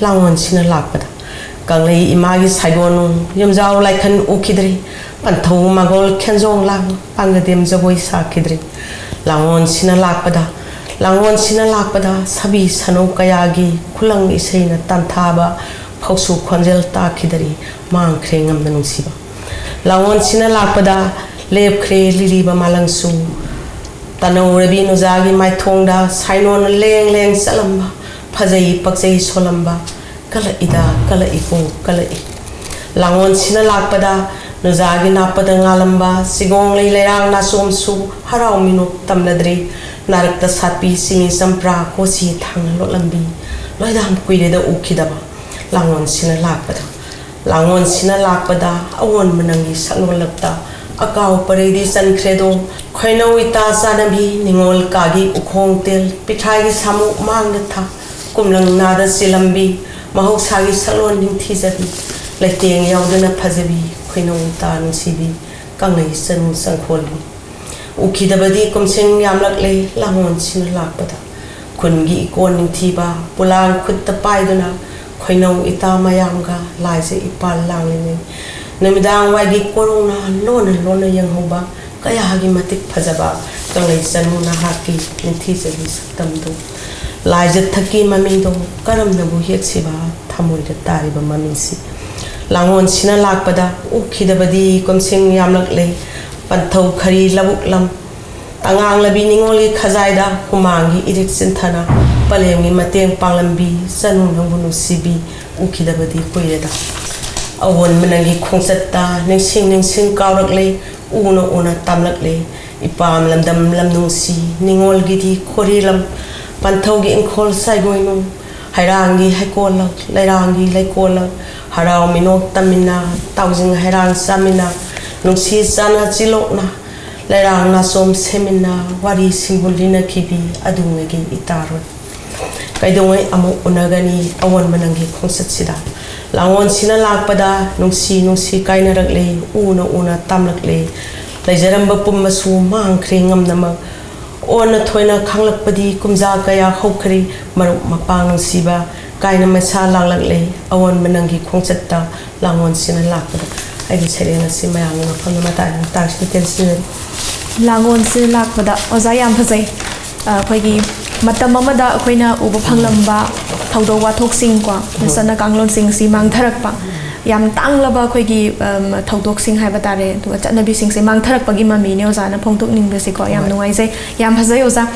ꯂꯥꯡꯑꯣꯟꯁꯤꯅ ꯂꯥꯛꯄꯗ ꯀꯪꯂꯩ ꯏꯃꯥꯒꯤ ꯁꯥꯏꯒꯣꯟꯅꯨꯡ ꯌꯨꯝꯖꯥꯎ ꯂꯥꯏꯈꯟ ꯎꯈꯤꯗ꯭ꯔꯤ, ꯄꯟꯊꯧ ꯃꯥꯒꯣꯜ ꯈꯦꯟꯖꯣꯡ ꯂꯥꯡ ꯄꯥꯡꯒꯗꯦꯝ ꯖꯒꯣꯏ ꯁꯥꯈꯤꯗ꯭ꯔꯤ꯫ ꯂꯥꯡꯑꯣꯟꯁꯤꯅ ꯂꯥꯛꯄꯗ, ꯂꯥꯡꯑꯣꯟꯁꯤꯅ ꯂꯥꯛꯄꯗ ꯁꯥꯕꯤ ꯁꯅꯧ ꯀꯌꯥꯒꯤ ꯈꯨꯂꯪ ꯏꯁꯩꯅ ꯇꯥꯟꯊꯥꯕ ꯐꯧꯁꯨ ꯈꯣꯟꯖꯦꯜ ꯇꯥꯈꯤꯗ꯭ꯔꯤ, ꯃꯥꯡꯈ꯭ꯔꯦ ꯉꯝꯗ ꯅꯨꯡꯁꯤꯕ꯫ ꯂꯥꯡꯑꯣꯟꯁꯤꯅ ꯂꯥꯛꯄꯗ ꯂꯦꯞꯈ꯭ꯔꯦ ꯂꯤꯔꯤꯕ ꯃꯥꯂꯪꯁꯨ꯫ ꯇꯅꯧꯔꯕꯤ ꯅꯨꯖꯥꯒꯤ ꯃꯥꯏꯊꯣꯡꯗ ꯁꯥꯏꯅꯣꯟꯅ ꯂꯦꯡ ꯂꯦꯡ ꯆꯠꯂꯝꯕ, ꯐꯖꯩ ꯄꯛꯆꯩ ꯁꯣꯜꯂꯝꯕ, ꯀꯂꯛꯏꯗ ꯀꯂꯛꯏꯀꯣ ꯀꯂꯛꯏ꯫ ꯂꯥꯡꯑꯣꯟꯁꯤꯅ ꯂꯥꯛꯄꯗ ꯅꯨꯖꯥꯒꯤ ꯅꯥꯞꯄꯗ ꯉꯥꯜꯂꯝꯕ ꯆꯤꯒꯣꯡꯂꯩ ꯂꯩꯔꯥꯡ ꯅꯥꯆꯣꯝꯁꯨ ꯍꯔꯥꯎ ꯃꯤꯅꯣꯛ ꯇꯝꯂꯗ꯭ꯔꯤ꯫ ꯅꯥꯔꯛꯇ ꯁꯥꯠꯄꯤ ꯆꯤꯡꯉꯤ ꯆꯝꯄ꯭ꯔꯥ ꯀꯣꯆꯤ ꯊꯥꯡꯅ ꯂꯣꯠꯂꯝꯕꯤ꯫ ꯂꯣꯏꯗꯥꯝ ꯀꯨꯏꯔꯦꯗ ꯎꯈꯤꯗꯕ꯫ ꯂꯥꯡꯑꯣꯟꯁꯤꯅ ꯂꯥꯛꯄꯗ, ꯂꯥꯡꯑꯣꯟꯁꯤꯅ ꯂꯥꯛꯄꯗ ꯑꯑꯣꯟꯕ ꯅꯪꯒꯤ ꯁꯛꯂꯣꯟꯂꯛꯇ ꯑꯀꯥꯎ ꯄꯔꯩꯗꯤ ꯆꯟꯈ꯭ꯔꯦꯗꯣ꯫ ꯈꯣꯏꯅꯧ ꯏꯇꯥ ꯆꯥꯅꯕꯤ ꯅꯤꯉꯣꯜ ꯀꯥꯒꯤ ꯎꯈꯣꯡ ꯇꯦꯜ ꯄꯤꯊ꯭ꯔꯥꯏꯒꯤ ꯁꯥꯃꯨ ꯃꯥꯡꯗ ꯊꯥ ꯀꯨꯝꯂꯪ ꯅꯥꯗ ꯆꯦꯜꯂꯝꯕꯤ ꯃꯍꯧꯁꯥꯒꯤ ꯁꯛꯂꯣꯟ ꯅꯤꯡꯊꯤꯖꯕꯤ ꯂꯩꯇꯦꯡ ꯌꯥꯎꯗꯅ ꯐꯖꯕꯤ ꯈꯣꯏꯅꯧ ꯏꯇꯥ ꯅꯨꯡꯁꯤꯕꯤ ꯀꯪꯂꯩ ꯆꯅꯨ ꯆꯪꯈꯣꯜꯕꯤ꯫ ꯎꯈꯤꯗꯕꯗꯤ ꯀꯨꯝꯁꯤꯡ ꯌꯥꯝꯂꯛꯂꯦ ꯂꯥꯡꯑꯣꯟꯁꯤꯅ ꯂꯥꯛꯄꯗ꯫ ꯈꯨꯟꯒꯤ ꯏꯀꯣꯟ ꯅꯤꯡꯊꯤꯕ ꯄꯨꯂꯥꯡ ꯈꯨꯠꯇ ꯄꯥꯏꯗꯨꯅ ꯈꯣꯏꯅꯧ ꯏꯇꯥ ꯃꯌꯥꯝꯒ ꯂꯥꯏꯖ ꯏꯄꯥꯜ ꯂꯥꯡꯂꯤꯉꯩ ꯅꯨꯃꯤꯗꯥꯡ ꯋꯥꯏꯒꯤ ꯀꯣꯔꯣꯡꯅ ꯂꯣꯟꯅ ꯂꯣꯟꯅ ꯌꯦꯡꯍꯧꯕ ꯀꯌꯥꯒꯤ ꯃꯇꯤꯛ ꯐꯖꯕ ꯀꯪꯂꯩ ꯆꯅꯨ ꯅꯍꯥꯛꯀꯤ ꯅꯤꯡꯊꯤꯖꯕꯤ ꯁꯛꯇꯝꯗꯨ꯫ ꯂꯥꯏꯖ ꯊꯛꯀꯤ ꯃꯃꯤꯡꯗꯣ ꯀꯔꯝꯅꯕꯨ ꯍꯦꯛꯁꯤꯕ ꯊꯃꯣꯏꯗ ꯇꯥꯔꯤꯕ ꯃꯃꯤꯡꯁꯤ꯫ ꯂꯥꯡꯑꯣꯟꯁꯤꯅ ꯂꯥꯛꯄꯗ ꯎꯈꯤꯗꯕꯗꯤ ꯀꯨꯝꯁꯤꯡ ꯌꯥꯝꯂꯛꯂꯦ꯫ ꯄꯟꯊꯧ ꯈꯔꯤ ꯂꯧꯕꯨꯛ ꯂꯝ, ꯇꯉꯥꯡꯂꯕꯤ ꯅꯤꯉꯣꯜꯒꯤ ꯈꯖꯥꯏꯗ ꯍꯨꯃꯥꯡꯒꯤ ꯏꯔꯤꯛ ꯆꯤꯟꯊꯅ ꯄꯂꯦꯝꯒꯤ ꯃꯇꯦꯡ ꯄꯥꯡꯂꯝꯕꯤ ꯆꯅꯨ ꯅꯪꯕꯨ ꯅꯨꯡꯁꯤꯕꯤ ꯎꯈꯤꯗꯕꯗꯤ ꯀꯨꯏꯔꯦꯗ꯫ ꯑꯑꯣꯟꯕ ꯅꯪꯒꯤ ꯈꯣꯡꯆꯠꯇ ꯅꯤꯡꯁꯤꯡ ꯅꯤꯡꯁꯤꯡ ꯀꯥꯎꯔꯛꯂꯦ, ꯎꯅ ꯎꯅ ꯇꯥꯝꯂꯛꯂꯦ꯫ ꯏꯄꯥꯝ ꯂꯝꯗꯝ ꯂꯝ ꯅꯨꯡꯁꯤ, ꯅꯤꯉꯣꯜꯒꯤꯗꯤ ꯈꯣꯔꯤ ꯂꯝ, ꯄꯟꯊꯧꯒꯤ ꯏꯪꯈꯣꯜ ꯁꯥꯏꯒꯣꯏꯅꯨꯡ, ꯍꯩꯔꯥꯡꯒꯤ ꯍꯩꯀꯣꯜꯂꯛ, ꯂꯩꯔꯥꯡꯒꯤ ꯂꯩꯀꯣꯜꯂꯛ, ꯍꯔꯥꯎ ꯃꯤꯅꯣꯛ ꯇꯝꯃꯤꯟꯅ, ꯇꯥꯎꯖꯤꯡ ꯍꯩꯔꯥꯡ ꯆꯥꯃꯤꯟꯅ, ꯅꯨꯡꯁꯤ ꯆꯥꯟꯅ ꯆꯤꯂꯣꯛꯅ, ꯂꯩꯔꯥꯡ ꯅꯥꯆꯣꯝ ꯁꯦꯝꯃꯤꯟꯅ, ꯋꯥꯔꯤ ꯁꯤꯡꯕꯨ ꯂꯤꯅꯈꯤꯕꯤ ꯑꯗꯨꯉꯩꯒꯤ ꯏꯇꯥꯔꯣꯏ꯫ ꯀꯩꯗꯧꯉꯩ ꯑꯃꯨꯛ ꯎꯅꯒꯅꯤ ꯑꯑꯣꯟꯕ ꯅꯪꯒꯤ ꯈꯣꯡꯆꯠꯁꯤꯗ? ꯂꯥꯡꯑꯣꯟꯁꯤꯅ ꯂꯥꯛꯄꯗ ꯅꯨꯡꯁꯤ ꯅꯨꯡꯁꯤ ꯀꯥꯏꯅꯔꯛꯂꯦ, ꯎꯅ ꯎꯅ ꯇꯥꯝꯂꯛꯂꯦ꯫ ꯂꯩꯖꯔꯝꯕ ꯄꯨꯝꯕꯁꯨ ꯃꯥꯡꯈ꯭ꯔꯦ ꯉꯝꯅꯃꯛ꯫ ꯑꯣꯟꯅ ꯊꯣꯏꯅ ꯈꯪꯂꯛꯄꯗꯤ ꯀꯨꯝꯖꯥ ꯀꯌꯥ ꯍꯧꯈ꯭ꯔꯦ, ꯃꯔꯨꯞ ꯃꯄꯥꯡ ꯅꯨꯡꯁꯤꯕ ꯀꯥꯏꯅ ꯃꯩꯁꯥ ꯂꯥꯡꯂꯛꯂꯦ꯫ ꯑꯑꯣꯟꯕ ꯅꯪꯒꯤ ꯈꯣꯡꯆꯠꯇ ꯂꯥꯡꯑꯣꯟꯁꯤꯅ ꯂꯥꯛꯄꯗ꯫ ꯑꯩꯒꯤ ꯁꯩꯔꯦꯡ ꯑꯁꯤ ꯃꯌꯥꯝꯒꯤ ꯃꯐꯝꯗ ꯃꯇꯥꯡ ꯃꯇꯥꯡꯁꯤꯗ ꯇꯦꯟꯁꯤꯟꯖꯔꯤ꯫ ꯂꯥꯡꯑꯣꯟꯁꯤꯅ ꯂꯥꯛꯄꯗ꯫ ꯑꯣꯖꯥ, ꯌꯥꯝ ꯐꯖꯩ꯫ ꯑ, ꯑꯩꯈꯣꯏꯒꯤ ꯃꯇꯝ ꯑꯃꯗ ꯑꯩꯈꯣꯏꯅ ꯎꯕ ꯐꯪꯂꯝꯕ ꯊꯧꯗꯣꯛ ꯋꯥꯊꯣꯛꯁꯤꯡꯀꯣ, ꯆꯠꯅ ꯀꯥꯡꯂꯣꯟꯁꯤꯡ ꯑꯁꯤ ꯃꯥꯡꯊꯔꯛꯄ, ꯌꯥꯝ ꯇꯥꯡꯂꯕ ꯑꯩꯈꯣꯏꯒꯤ, ꯑꯝ, ꯊꯧꯗꯣꯛꯁꯤꯡ ꯍꯥꯏꯕ ꯇꯥꯔꯦ, ꯑꯗꯨꯒ ꯆꯠꯅꯕꯤꯁꯤꯡꯁꯦ ꯃꯥꯡꯊꯔꯛꯄꯒꯤ ꯃꯃꯤꯅꯦ ꯑꯣꯖꯥꯅ ꯐꯣꯡꯗꯣꯛꯅꯤꯡꯕꯁꯤꯀꯣ꯫ ꯌꯥꯝ ꯍꯣꯏ꯫ ꯅꯨꯡꯉꯥꯏꯖꯩ, ꯌꯥꯝ ꯐꯖꯩ ꯑꯣꯖꯥ,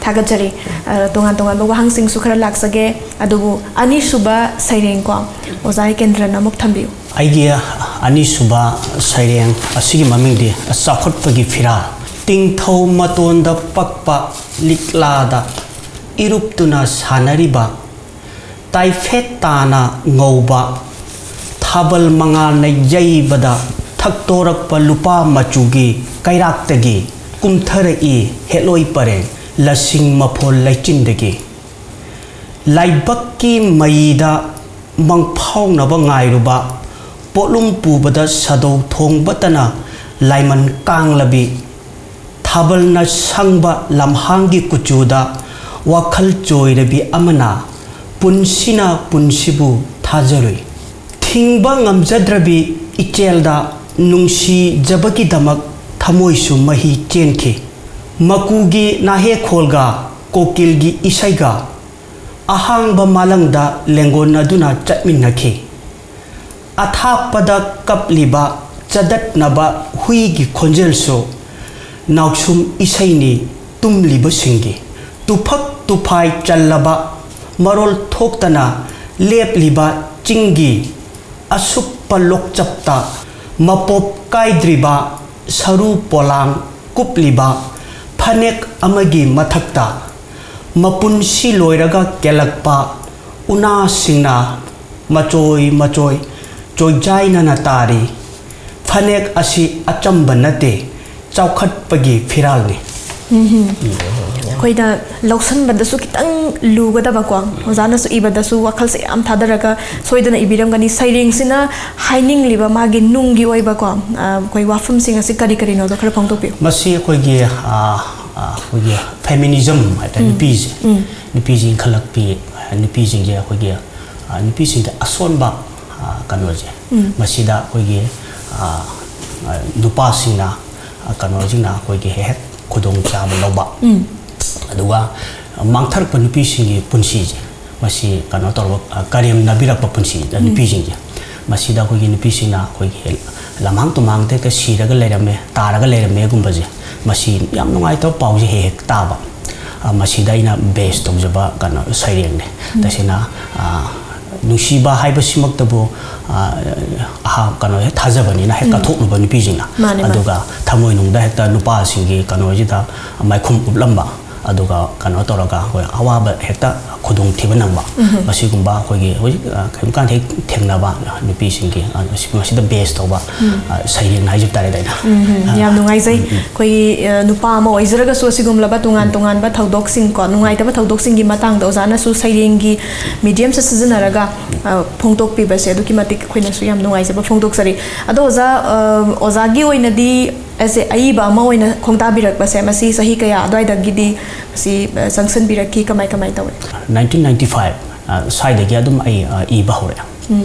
ꯊꯥꯒꯠꯆꯔꯤ꯫ ꯑ, ꯇꯣꯉꯥꯟ ꯇꯣꯉꯥꯟꯕ ꯋꯥꯍꯪꯁꯤꯡꯁꯨ ꯈꯔ ꯂꯥꯛꯆꯒꯦ, ꯑꯗꯨꯕꯨ ꯑꯅꯤꯁꯨꯕ ꯁꯩꯔꯦꯡꯀꯣ, ꯑꯣꯖꯥ ꯀꯦꯟꯗ꯭ꯔꯅ ꯑꯃꯨꯛ ꯊꯝꯕꯤꯌꯨ꯫ ꯑꯩꯒꯤ ꯑꯅꯤꯁꯨꯕ ꯁꯩꯔꯦꯡ ꯑꯁꯤꯒꯤ ꯃꯃꯤꯡꯗꯤ ꯆꯥꯎꯈꯠꯄꯒꯤ ꯐꯤꯔꯥꯜ꯫ ꯇꯤꯡꯊꯧ ꯃꯇꯣꯟꯗ ꯄꯛꯄ ꯂꯤꯛꯂꯥꯗ ꯏꯔꯨꯞꯇꯨꯅ ꯁꯥꯟꯅꯔꯤꯕ, ꯇꯥꯏꯐꯦꯠ ꯇꯥꯅ ꯉꯧꯕ ꯊꯥꯕꯜ ꯃꯉꯥꯜꯅ ꯌꯩꯕꯗ ꯊꯛꯇꯣꯔꯛꯄ ꯂꯨꯄꯥ ꯃꯆꯨꯒꯤ ꯀꯩꯔꯥꯛꯇꯒꯤ ꯀꯨꯝꯊꯔꯛꯏ ꯍꯦꯂꯣꯏ ꯄꯔꯦꯡ ꯂꯁꯤꯡ ꯃꯐꯣꯜ ꯂꯩꯆꯤꯟꯗꯒꯤ꯫ ꯂꯥꯏꯕꯛꯀꯤ ꯃꯩꯗ ꯃꯪꯐꯥꯎꯅꯕ ꯉꯥꯏꯔꯨꯕ ꯄꯣꯠꯂꯨꯝ ꯄꯨꯕꯗ ꯁꯥꯗꯧ ꯊꯣꯡꯕꯇꯅ ꯂꯥꯏꯃꯟ ꯀꯥꯡꯂꯕꯤ, ꯊꯥꯕꯜꯅ ꯁꯪꯕ ꯂꯝꯍꯥꯡꯒꯤ ꯀꯨꯆꯨꯗ ꯋꯥꯈꯜ ꯆꯣꯏꯔꯕꯤ ꯑꯃꯅ ꯄꯨꯟꯁꯤꯅ ꯄꯨꯟꯁꯤꯕꯨ ꯊꯥꯖꯔꯨꯏ꯫ ꯊꯤꯡꯕ ꯉꯝꯖꯗ꯭ꯔꯕꯤ ꯏꯆꯦꯜꯗ ꯅꯨꯡꯁꯤꯖꯕꯒꯤꯗꯃꯛ ꯊꯃꯣꯏꯁꯨ ꯃꯍꯤ ꯆꯦꯟꯈꯤ꯫ ꯃꯀꯨꯒꯤ ꯅꯥꯍꯦꯈꯣꯜꯒ ꯀꯣꯀꯤꯜꯒꯤ ꯏꯁꯩꯒ ꯑꯍꯥꯡꯕ ꯃꯥꯂꯪꯗ ꯂꯦꯡꯒꯣꯟꯅꯗꯨꯅ ꯆꯠꯃꯤꯟꯅꯈꯤ꯫ ꯑꯊꯥꯞꯄꯗ ꯀꯞꯂꯤꯕ ꯆꯗꯠꯅꯕ ꯍꯨꯏꯒꯤ ꯈꯣꯟꯖꯦꯜꯁꯨ ꯅꯥꯎꯁꯨꯝ ꯏꯁꯩꯅꯤ ꯇꯨꯝꯂꯤꯕꯁꯤꯡꯒꯤ꯫ ꯇꯨꯐꯛ ꯇꯨꯐꯥꯏ ꯆꯜꯂꯕ ꯃꯔꯣꯜ ꯊꯣꯛꯇꯅ ꯂꯦꯞꯂꯤꯕ ꯆꯤꯡꯒꯤ ꯑꯁꯨꯞꯄ ꯂꯣꯛꯆꯞꯇ ꯃꯄꯣꯞ ꯀꯥꯏꯗ꯭ꯔꯤꯕ ꯁꯔꯨ ꯄꯣꯂꯥꯡ ꯀꯨꯞꯂꯤꯕ ꯐꯅꯦꯛ ꯑꯃꯒꯤ ꯃꯊꯛꯇ ꯃꯄꯨꯟꯁꯤ ꯂꯣꯏꯔꯒ ꯀꯦꯜꯂꯛꯄ ꯎꯅꯥꯁꯤꯡꯅ ꯃꯆꯣꯏ ꯃꯆꯣꯏ ꯆꯣꯏꯖꯥꯏꯅꯅ ꯇꯥꯔꯤ꯫ ꯐꯅꯦꯛ ꯑꯁꯤ ꯑꯆꯝꯕ ꯅꯠꯇꯦ, ꯆꯥꯎꯈꯠꯄꯒꯤ ꯐꯤꯔꯥꯜꯅꯤ꯫ ꯑꯩꯈꯣꯏꯅ ꯂꯧꯁꯟꯕꯗꯁꯨ ꯈꯤꯇꯪ ꯂꯨꯒꯗꯕꯀꯣ, ꯑꯣꯖꯥꯅꯁꯨ ꯏꯕꯗꯁꯨ ꯋꯥꯈꯜꯁꯦ ꯌꯥꯝ ꯊꯥꯗꯔꯒ ꯁꯣꯏꯗꯅ ꯏꯕꯤꯔꯝꯒꯅꯤ꯫ ꯁꯩꯔꯦꯡꯁꯤꯅ ꯍꯥꯏꯅꯤꯡꯂꯤꯕ ꯃꯥꯒꯤ ꯅꯨꯡꯒꯤ ꯑꯣꯏꯕꯀꯣ, ꯑ, ꯑꯩꯈꯣꯏ ꯋꯥꯐꯝꯁꯤꯡ ꯑꯁꯤ ꯀꯔꯤ ꯀꯔꯤꯅꯣꯗꯣ ꯈꯔ ꯐꯣꯡꯗꯣꯛꯄꯤꯌꯨ꯫ ꯃꯁꯤ ꯑꯩꯈꯣꯏꯒꯤ, ꯑ, ꯑ, ꯑꯩꯈꯣꯏꯒꯤ ꯐꯦꯃꯤꯅꯤꯖꯝ ꯍꯥꯏꯇꯥꯔꯦ, ꯅꯨꯄꯤꯁꯦ, ꯅꯨꯄꯤꯁꯦ ꯏꯟꯈꯠꯂꯛꯄꯤ, ꯅꯨꯄꯤꯁꯤꯡꯁꯦ ꯑꯩꯈꯣꯏꯒꯤ, ꯑ, ꯅꯨꯄꯤꯁꯤꯡꯗ ꯑꯁꯣꯟꯕ, ꯑ, ꯀꯩꯅꯣꯁꯦ, ꯃꯁꯤꯗ ꯑꯩꯈꯣꯏꯒꯤ, ꯑ, ꯑ, ꯅꯨꯄꯥꯁꯤꯡꯅ, ꯑ, ꯀꯩꯅꯣꯁꯤꯡꯅ ꯑꯩꯈꯣꯏꯒꯤ ꯍꯦꯛ ꯍꯦꯛ ꯈꯨꯗꯣꯡꯆꯥꯕ ꯂꯧꯕ, ꯑꯗꯨꯒ ꯃꯥꯡꯊꯔꯛꯄ ꯅꯨꯄꯤꯁꯤꯡꯒꯤ ꯄꯨꯟꯁꯤꯁꯦ, ꯃꯁꯤ ꯀꯩꯅꯣ ꯇꯧꯔꯒ, ꯑ, ꯀꯔꯦꯝꯅꯕꯤꯔꯛꯄ ꯄꯨꯟꯁꯤ, ꯅꯨꯄꯤꯁꯤꯡꯁꯦ, ꯃꯁꯤꯗ ꯑꯩꯈꯣꯏꯒꯤ ꯅꯨꯄꯤꯁꯤꯡꯅ ꯑꯩꯈꯣꯏꯒꯤ ꯂꯝꯍꯥꯡ ꯇꯨꯝꯍꯥꯡꯗ ꯍꯦꯛꯇ ꯁꯤꯔꯒ ꯂꯩꯔꯝꯃꯦ, ꯇꯥꯔꯒ ꯂꯩꯔꯝꯃꯦꯒꯨꯝꯕꯁꯦ, ꯃꯁꯤ ꯌꯥꯝ ꯅꯨꯡꯉꯥꯏꯇꯕ ꯄꯥꯎꯁꯦ ꯍꯦꯛ ꯍꯦꯛ ꯇꯥꯕ꯫ ꯑ, ꯃꯁꯤꯗ ꯑꯩꯅ ꯕꯦꯁ ꯇꯧꯖꯕ ꯀꯩꯅꯣ ꯁꯩꯔꯦꯡꯅꯦ꯫ ꯇꯁꯦꯡꯅ, ꯑ, ꯅꯨꯡꯁꯤꯕ ꯍꯥꯏꯕꯁꯤꯃꯛꯇꯕꯨ, ꯑ, ꯑꯍꯥ-, ꯀꯩꯅꯣ ꯍꯦꯛ ꯊꯥꯖꯕꯅꯤꯅ ꯍꯦꯛ ꯀꯠꯊꯣꯛꯂꯨꯕ ꯅꯨꯄꯤꯁꯤꯡꯅ꯫ ꯃꯥꯅꯦ, ꯃꯥꯅꯦ꯫ ꯑꯗꯨꯒ ꯊꯃꯣꯏꯅꯨꯡꯗ ꯍꯦꯛꯇ ꯅꯨꯄꯥꯁꯤꯡꯒꯤ ꯀꯩꯅꯣꯁꯤꯗ ꯃꯥꯏꯈꯨꯝ ꯎꯞꯂꯝꯕ, ꯑꯗꯨꯒ ꯀꯩꯅꯣ ꯇꯧꯔꯒ ꯑꯩꯈꯣꯏ ꯑꯋꯥꯕ ꯍꯦꯛꯇ ꯈꯨꯗꯣꯡꯊꯤꯕ ꯅꯪꯕ, ꯃꯁꯤꯒꯨꯝꯕ ꯑꯩꯈꯣꯏꯒꯤ ꯍꯧꯖꯤꯛ, ꯑ, ꯀꯔꯤꯒꯨꯝ ꯀꯥꯟꯗ ꯍꯦꯛ ꯊꯦꯡꯅꯕ ꯅꯨꯄꯤꯁꯤꯡꯒꯤ, ꯑ, ꯃꯁꯤ-, ꯃꯁꯤꯗ ꯕꯦꯁ ꯇꯧꯕ, ꯑ, ꯁꯩꯔꯦꯡ ꯍꯥꯏꯖꯕ ꯇꯥꯔꯦ ꯑꯩꯅ꯫ ꯎꯝ, ꯌꯥꯝ ꯅꯨꯡꯉꯥꯏꯖꯩ꯫ ꯑꯩꯈꯣꯏꯒꯤ, ꯑ, ꯅꯨꯄꯥ ꯑꯃ ꯑꯣꯏꯖꯔꯒꯁꯨ ꯑꯁꯤꯒꯨꯝꯂꯕ ꯇꯣꯉꯥꯟ ꯇꯣꯉꯥꯟꯕ ꯊꯧꯗꯣꯛꯁꯤꯡ ꯀꯣ, ꯅꯨꯡꯉꯥꯏꯇꯕ ꯊꯧꯗꯣꯛꯁꯤꯡꯒꯤ ꯃꯇꯥꯡꯗ ꯑꯣꯖꯥꯅꯁꯨ ꯁꯩꯔꯦꯡꯒꯤ ꯃꯤꯗꯤꯌꯝꯁꯦ ꯁꯤꯖꯤꯟꯅꯔꯒ, ꯑ, ꯐꯣꯡꯗꯣꯛꯄꯤꯕꯁꯦ ꯑꯗꯨꯛꯀꯤ ꯃꯇꯤꯛ ꯑꯩꯈꯣꯏꯅꯁꯨ ꯌꯥꯝ ꯅꯨꯡꯉꯥꯏꯖꯕ ꯐꯣꯡꯗꯣꯛꯆꯔꯤ꯫ ꯑꯗꯣ ꯑꯣꯖꯥ, ꯑ, ꯑꯣꯖꯥꯒꯤ ꯑꯣꯏꯅꯗꯤ as a ꯑꯏꯕ ꯑꯃ ꯑꯣꯏꯅ ꯈꯣꯡꯗꯥꯕꯤꯔꯛꯄꯁꯦ, ꯃꯁꯤ ꯆꯍꯤ ꯀꯌꯥ ꯑꯗꯨꯋꯥꯏꯗꯒꯤꯗꯤ ꯃꯁꯤ, ꯑ, ꯆꯪꯁꯤꯟꯕꯤꯔꯛꯈꯤ? ꯀꯃꯥꯏ ꯀꯃꯥꯏ ꯇꯧꯏ? ꯅꯥꯏꯟꯇꯤꯟ ꯅꯥꯏꯟꯇꯤ ꯐꯥꯏꯚ, ꯑ, ꯁ꯭ꯋꯥꯏꯗꯒꯤ ꯑꯗꯨꯝ ꯑꯩ, ꯑ, ꯏꯕ ꯍꯧꯔꯛꯑꯦ꯫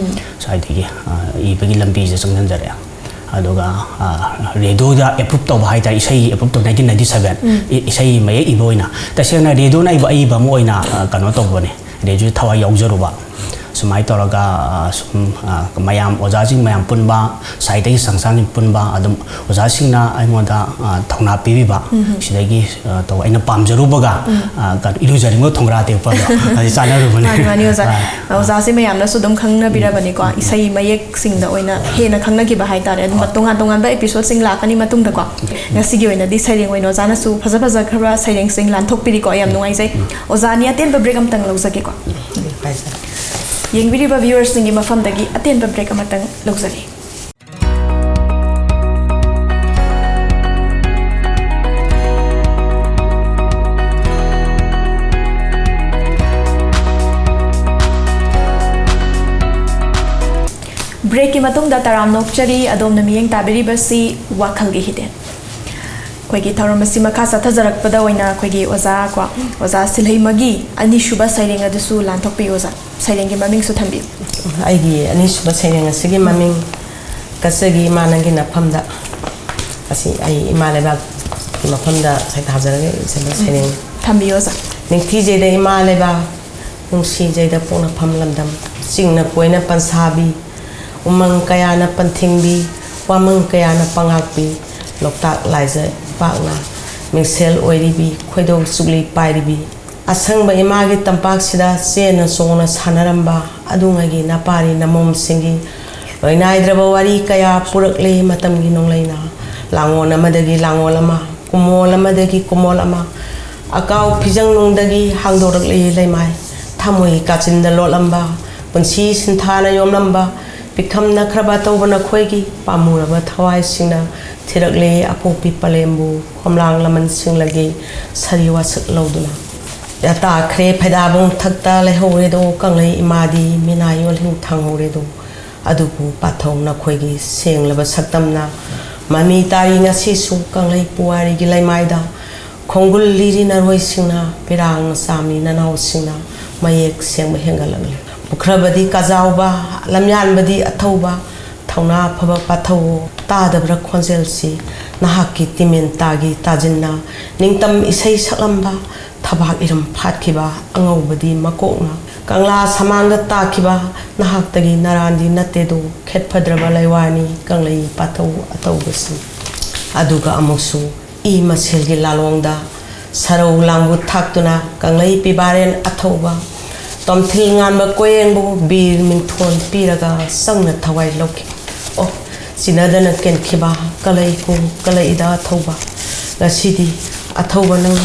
ꯁ꯭ꯋꯥꯏꯗꯒꯤ, ꯑ, ꯏꯕꯒꯤ ꯂꯝꯕꯤꯁꯦ ꯆꯪꯁꯤꯟꯖꯔꯛꯑꯦ꯫ ꯑꯗꯨꯒ, ꯑ, ꯔꯦꯗꯤꯑꯣꯗ ꯑꯦꯄ꯭ꯔꯨꯞ ꯇꯧꯕ ꯍꯥꯏꯇꯥꯔꯦ, ꯏꯁꯩ ꯑꯦꯄ꯭ꯔꯨꯞ ꯇꯧꯕ, ꯅꯥꯏꯟꯇꯤꯟ ꯅꯥꯏꯟꯇꯤ ꯁꯚꯦꯟ, ꯏ-, ꯏꯁꯩ ꯃꯌꯦꯛ ꯏꯕ ꯑꯣꯏꯅ, ꯇꯁꯦꯡꯅ ꯔꯦꯗꯤꯑꯣꯅ ꯑꯩꯕꯨ ꯑꯏꯕ ꯑꯃ ꯑꯣꯏꯅ, ꯑ, ꯀꯩꯅꯣ ꯇꯧꯕꯅꯦ, ꯔꯦꯗꯤꯑꯣꯗ ꯊꯋꯥꯏ ꯌꯥꯎꯖꯔꯨꯕ꯫ ꯁꯨꯃꯥꯏꯅ ꯇꯧꯔꯒ ꯑ, ꯁꯨꯝ ꯑ, ꯃꯌꯥꯝ, ꯑꯣꯖꯥꯁꯤꯡ ꯃꯌꯥꯝ ꯄꯨꯟꯕ, ꯁꯥꯏꯗꯒꯤ ꯁꯪꯁꯥꯟꯁꯤꯡ ꯄꯨꯟꯕ, ꯑꯗꯨꯝ ꯑꯣꯖꯥꯁꯤꯡꯅ ꯑꯩꯉꯣꯟꯗ ꯑ, ꯊꯧꯅꯥ ꯄꯤꯕꯤꯕ, ꯁꯤꯗꯒꯤ ꯑ, ꯇꯧ-, ꯑꯩꯅ ꯄꯥꯝꯖꯔꯨꯕꯒ ꯑ, ꯀꯩꯅꯣ, ꯏꯔꯨꯖꯅꯤꯡꯕ ꯊꯣꯡꯒ꯭ꯔꯥ ꯇꯦꯛꯄꯗꯣ ꯑꯗꯨ ꯆꯥꯟꯅꯔꯨꯕꯅꯦ꯫ ꯃꯥꯅꯤ, ꯃꯥꯅꯤ, ꯑꯣꯖꯥ꯫ ꯑ, ꯑꯣꯖꯥꯁꯦ ꯃꯌꯥꯝꯅꯁꯨ ꯑꯗꯨꯝ ꯈꯪꯅꯕꯤꯔꯕꯅꯤꯀꯣ, ꯏꯁꯩ ꯃꯌꯦꯛꯁꯤꯡꯗ ꯑꯣꯏꯅ ꯍꯦꯟꯅ ꯈꯪꯅꯈꯤꯕ ꯍꯥꯏꯇꯥꯔꯦ꯫ ꯑꯗꯨꯝ ꯇꯣꯉꯥꯟ ꯇꯣꯉꯥꯟꯕ ꯑꯦꯄꯤꯁꯣꯗꯁꯤꯡ ꯂꯥꯛꯀꯅꯤ ꯃꯇꯨꯡꯗꯀꯣ꯫ ꯉꯁꯤꯒꯤ ꯑꯣꯏꯅꯗꯤ ꯁꯩꯔꯦꯡ ꯑꯣꯏꯅ ꯑꯣꯖꯥꯅꯁꯨ ꯐꯖ ꯐꯖꯈ꯭ꯔꯕ ꯁꯩꯔꯦꯡꯁꯤꯡ ꯂꯥꯟꯊꯣꯛꯄꯤꯔꯤꯀꯣ, ꯌꯥꯝ ꯅꯨꯡꯉꯥꯏꯖꯩ꯫ ꯑꯣꯖꯥꯅꯤ, ꯑꯇꯦꯟꯕ ꯕ꯭ꯔꯦꯛ ꯑꯃꯇꯪ ꯂꯧꯖꯒꯦꯀꯣ꯫ ꯌꯦꯡꯕꯤꯔꯤꯕ ꯚ꯭ꯌꯨꯋꯔꯁꯤꯡꯒꯤ ꯃꯐꯝꯗꯒꯤ ꯑꯇꯦꯟꯕ ꯕ꯭ꯔꯦꯛ ꯑꯃꯇꯪ ꯂꯧꯖꯒꯦ꯫ ꯕ꯭ꯔꯦꯛꯀꯤ ꯃꯇꯨꯡꯗ ꯇꯔꯥꯝꯅ ꯑꯣꯛꯆꯔꯤ, ꯑꯗꯣꯝꯅ ꯃꯤꯠꯌꯦꯡ ꯇꯥꯕꯤꯔꯤꯕꯁꯤ ꯋꯥꯈꯜꯒꯤ ꯍꯤꯗꯦꯟ꯫ ꯑꯩꯈꯣꯏꯒꯤ ꯊꯧꯔꯝ ꯑꯁꯤ ꯃꯈꯥ ꯆꯠꯊꯖꯔꯛꯄꯗ ꯑꯣꯏꯅ ꯑꯩꯈꯣꯏꯒꯤ ꯑꯣꯖꯥ ꯀꯣ, ꯑꯣꯖꯥ ꯁꯤꯜꯍꯩꯃꯒꯤ ꯑꯅꯤꯁꯨꯕ ꯁꯩꯔꯦꯡ ꯑꯗꯨꯁꯨ ꯂꯥꯟꯊꯣꯛꯄꯤꯌꯨ ꯑꯣꯖꯥ꯫ ꯁꯩꯔꯦꯡꯒꯤ ꯃꯃꯤꯡꯁꯨ ꯊꯝꯕꯤꯌꯨ꯫ ꯑꯩꯒꯤ ꯑꯅꯤꯁꯨꯕ ꯁꯩꯔꯦꯡ ꯑꯁꯤꯒꯤ ꯃꯃꯤꯡ "ꯀꯠꯆꯒꯤ ꯏꯃꯥ ꯅꯪꯒꯤ ꯅꯐꯝꯗ", ꯑꯁꯤ ꯑꯩ ꯏꯃꯥ ꯂꯩꯕꯥꯛꯀꯤ ꯃꯐꯝꯗ ꯁꯩꯊꯥꯖꯔꯒ ꯏꯖꯕ ꯁꯩꯔꯦꯡ꯫ ꯊꯝꯕꯤꯌꯨ ꯑꯣꯖꯥ꯫ ꯅꯤꯡꯊꯤꯖꯩꯗ ꯏꯃꯥ ꯂꯩꯕꯥꯛ, ꯅꯨꯡꯁꯤꯖꯩꯗ ꯄꯣꯛꯅꯐꯝ ꯂꯝꯗꯝ, ꯆꯤꯡꯅ ꯀꯣꯏꯅ ꯄꯟꯁꯥꯕꯤ, ꯎꯃꯪ ꯀꯌꯥꯅ ꯄꯟꯊꯤꯡꯕꯤ, ꯋꯥꯃꯪ ꯀꯌꯥꯅ ꯄꯉꯥꯛꯄꯤ, ꯂꯣꯛꯇꯥꯛ ꯂꯥꯏꯖ ꯏꯄꯥꯛꯅ ꯃꯤꯡꯁꯦꯜ ꯑꯣꯏꯔꯤꯕꯤ, ꯈꯣꯏꯗꯧ ꯆꯨꯞꯂꯤ ꯄꯥꯏꯔꯤꯕꯤ, ꯑꯁꯪꯕ ꯏꯃꯥꯒꯤ ꯇꯝꯄꯥꯛꯁꯤꯗ ꯆꯦꯟꯅ ꯆꯣꯡꯅ ꯁꯥꯟꯅꯔꯝꯕ ꯑꯗꯨꯉꯩꯒꯤ ꯅꯄꯥꯔꯤ ꯅꯃꯣꯝꯁꯤꯡꯒꯤ ꯂꯣꯏꯅꯥꯏꯗ꯭ꯔꯕ ꯋꯥꯔꯤ ꯀꯌꯥ ꯄꯨꯔꯛꯂꯦ ꯃꯇꯝꯒꯤ ꯅꯣꯡꯂꯩꯅ꯫ ꯂꯥꯡꯑꯣꯜ ꯑꯃꯗꯒꯤ ꯂꯥꯡꯑꯣꯜ ꯑꯃ, ꯀꯨꯝꯑꯣꯜ ꯑꯃꯗꯒꯤ ꯀꯨꯝꯑꯣꯜ ꯑꯃ, ꯑꯀꯥꯎ ꯐꯤꯖꯪꯅꯨꯡꯗꯒꯤ ꯍꯥꯡꯗꯣꯔꯛꯂꯦ ꯂꯩꯃꯥꯏ꯫ ꯊꯃꯣꯏ ꯀꯥꯆꯤꯟꯗ ꯂꯣꯠꯂꯝꯕ, ꯄꯨꯟꯁꯤ ꯁꯤꯟꯊꯥꯅ ꯌꯣꯝꯂꯝꯕ, ꯄꯤꯛꯈꯝꯅꯈ꯭ꯔꯕ ꯇꯧꯕ ꯅꯈꯣꯏꯒꯤ ꯄꯥꯝꯃꯨꯔꯕ ꯊꯋꯥꯏꯁꯤꯡꯅ ꯊꯤꯔꯛꯂꯦ ꯑꯄꯣꯛꯄꯤ ꯄꯂꯦꯝꯕꯨ꯫ ꯈꯣꯝꯂꯥꯡ ꯂꯃꯟ ꯁꯤꯡꯂꯒꯤ ꯁꯥꯔꯤ ꯋꯥꯁꯛ ꯂꯧꯗꯨꯅ꯫ ꯇꯥꯈ꯭ꯔꯦ ꯐꯩꯗꯥꯕꯨꯡ ꯊꯛꯇ ꯂꯩꯍꯧꯔꯦꯗꯣ ꯀꯪꯂꯩ ꯏꯃꯥꯗꯤ, ꯃꯤꯅꯥꯏ ꯑꯣꯜꯍꯤꯡ ꯊꯥꯡꯍꯧꯔꯦꯗꯣ꯫ ꯑꯗꯨꯕꯨ ꯄꯥꯊꯧ ꯅꯈꯣꯏꯒꯤ ꯁꯦꯡꯂꯕ ꯁꯛꯇꯝꯅ ꯃꯃꯤ ꯇꯥꯔꯤ ꯉꯁꯤꯁꯨ ꯀꯪꯂꯩ ꯄꯨꯋꯥꯔꯤꯒꯤ ꯂꯩꯃꯥꯏꯗ꯫ ꯈꯣꯡꯒꯨꯜ ꯂꯤꯔꯤ ꯅꯔꯣꯏꯁꯤꯡꯅ, ꯄꯤꯔꯥꯡ ꯆꯥꯝꯃꯤ ꯅꯅꯥꯎꯁꯤꯡꯅ ꯃꯌꯦꯛ ꯁꯦꯡꯕ ꯍꯦꯟꯒꯠꯂꯛꯂꯤ꯫ ꯄꯨꯈ꯭ꯔꯕꯗꯤ ꯀꯥꯖꯥꯎꯕ, ꯂꯝꯌꯥꯟꯕꯗꯤ ꯑꯊꯧꯕ, ꯊꯧꯅꯥ ꯐꯕ ꯄꯥꯊꯧꯑꯣ, ꯇꯥꯗꯕ꯭ꯔꯥ ꯈꯣꯟꯖꯦꯜꯁꯤ? ꯅꯍꯥꯛꯀꯤ ꯇꯤꯃꯦꯟ ꯇꯥꯒꯤ ꯇꯥꯖꯤꯟꯅ ꯅꯤꯡꯇꯝ ꯏꯁꯩ ꯁꯛꯂꯝꯕ, ꯊꯕꯥꯛ ꯏꯔꯝ ꯐꯥꯠꯈꯤꯕ ꯑꯉꯧꯕꯗꯤ ꯃꯀꯣꯛꯅ ꯀꯪꯂꯥ ꯁꯃꯥꯡꯗ ꯇꯥꯈꯤꯕ ꯅꯍꯥꯛꯇꯒꯤ ꯅꯔꯥꯟꯗꯤ ꯅꯠꯇꯦꯗꯣ, ꯈꯦꯠꯐꯗ꯭ꯔꯕ ꯂꯩꯋꯥꯅꯤ ꯀꯪꯂꯩ ꯄꯥꯊꯧ ꯑꯊꯧꯕꯁꯤ꯫ ꯑꯗꯨꯒ ꯑꯃꯨꯛꯁꯨ ꯏ ꯃꯁꯦꯜꯒꯤ ꯂꯥꯂꯣꯡꯗ ꯁꯔꯧ ꯂꯥꯡꯕꯨ ꯊꯥꯛꯇꯨꯅ ꯀꯪꯂꯩ ꯄꯤꯕꯥꯔꯦꯟ ꯑꯊꯧꯕ ꯇꯣꯝꯊꯤꯜ ꯉꯥꯟꯕ ꯀꯣꯌꯦꯡꯕꯨ ꯕꯤꯔ ꯃꯤꯡꯊꯣꯟ ꯄꯤꯔꯒ ꯆꯪꯅ ꯊꯋꯥꯏ ꯂꯧꯈꯤ꯫ ꯑꯣ, ꯆꯤꯟꯅꯗꯅ ꯀꯦꯟꯈꯤꯕ ꯀꯂꯩꯀꯣ ꯀꯂꯩꯗ ꯑꯊꯧꯕ꯫ ꯉꯁꯤꯗꯤ ꯑꯊꯧꯕ ꯅꯪ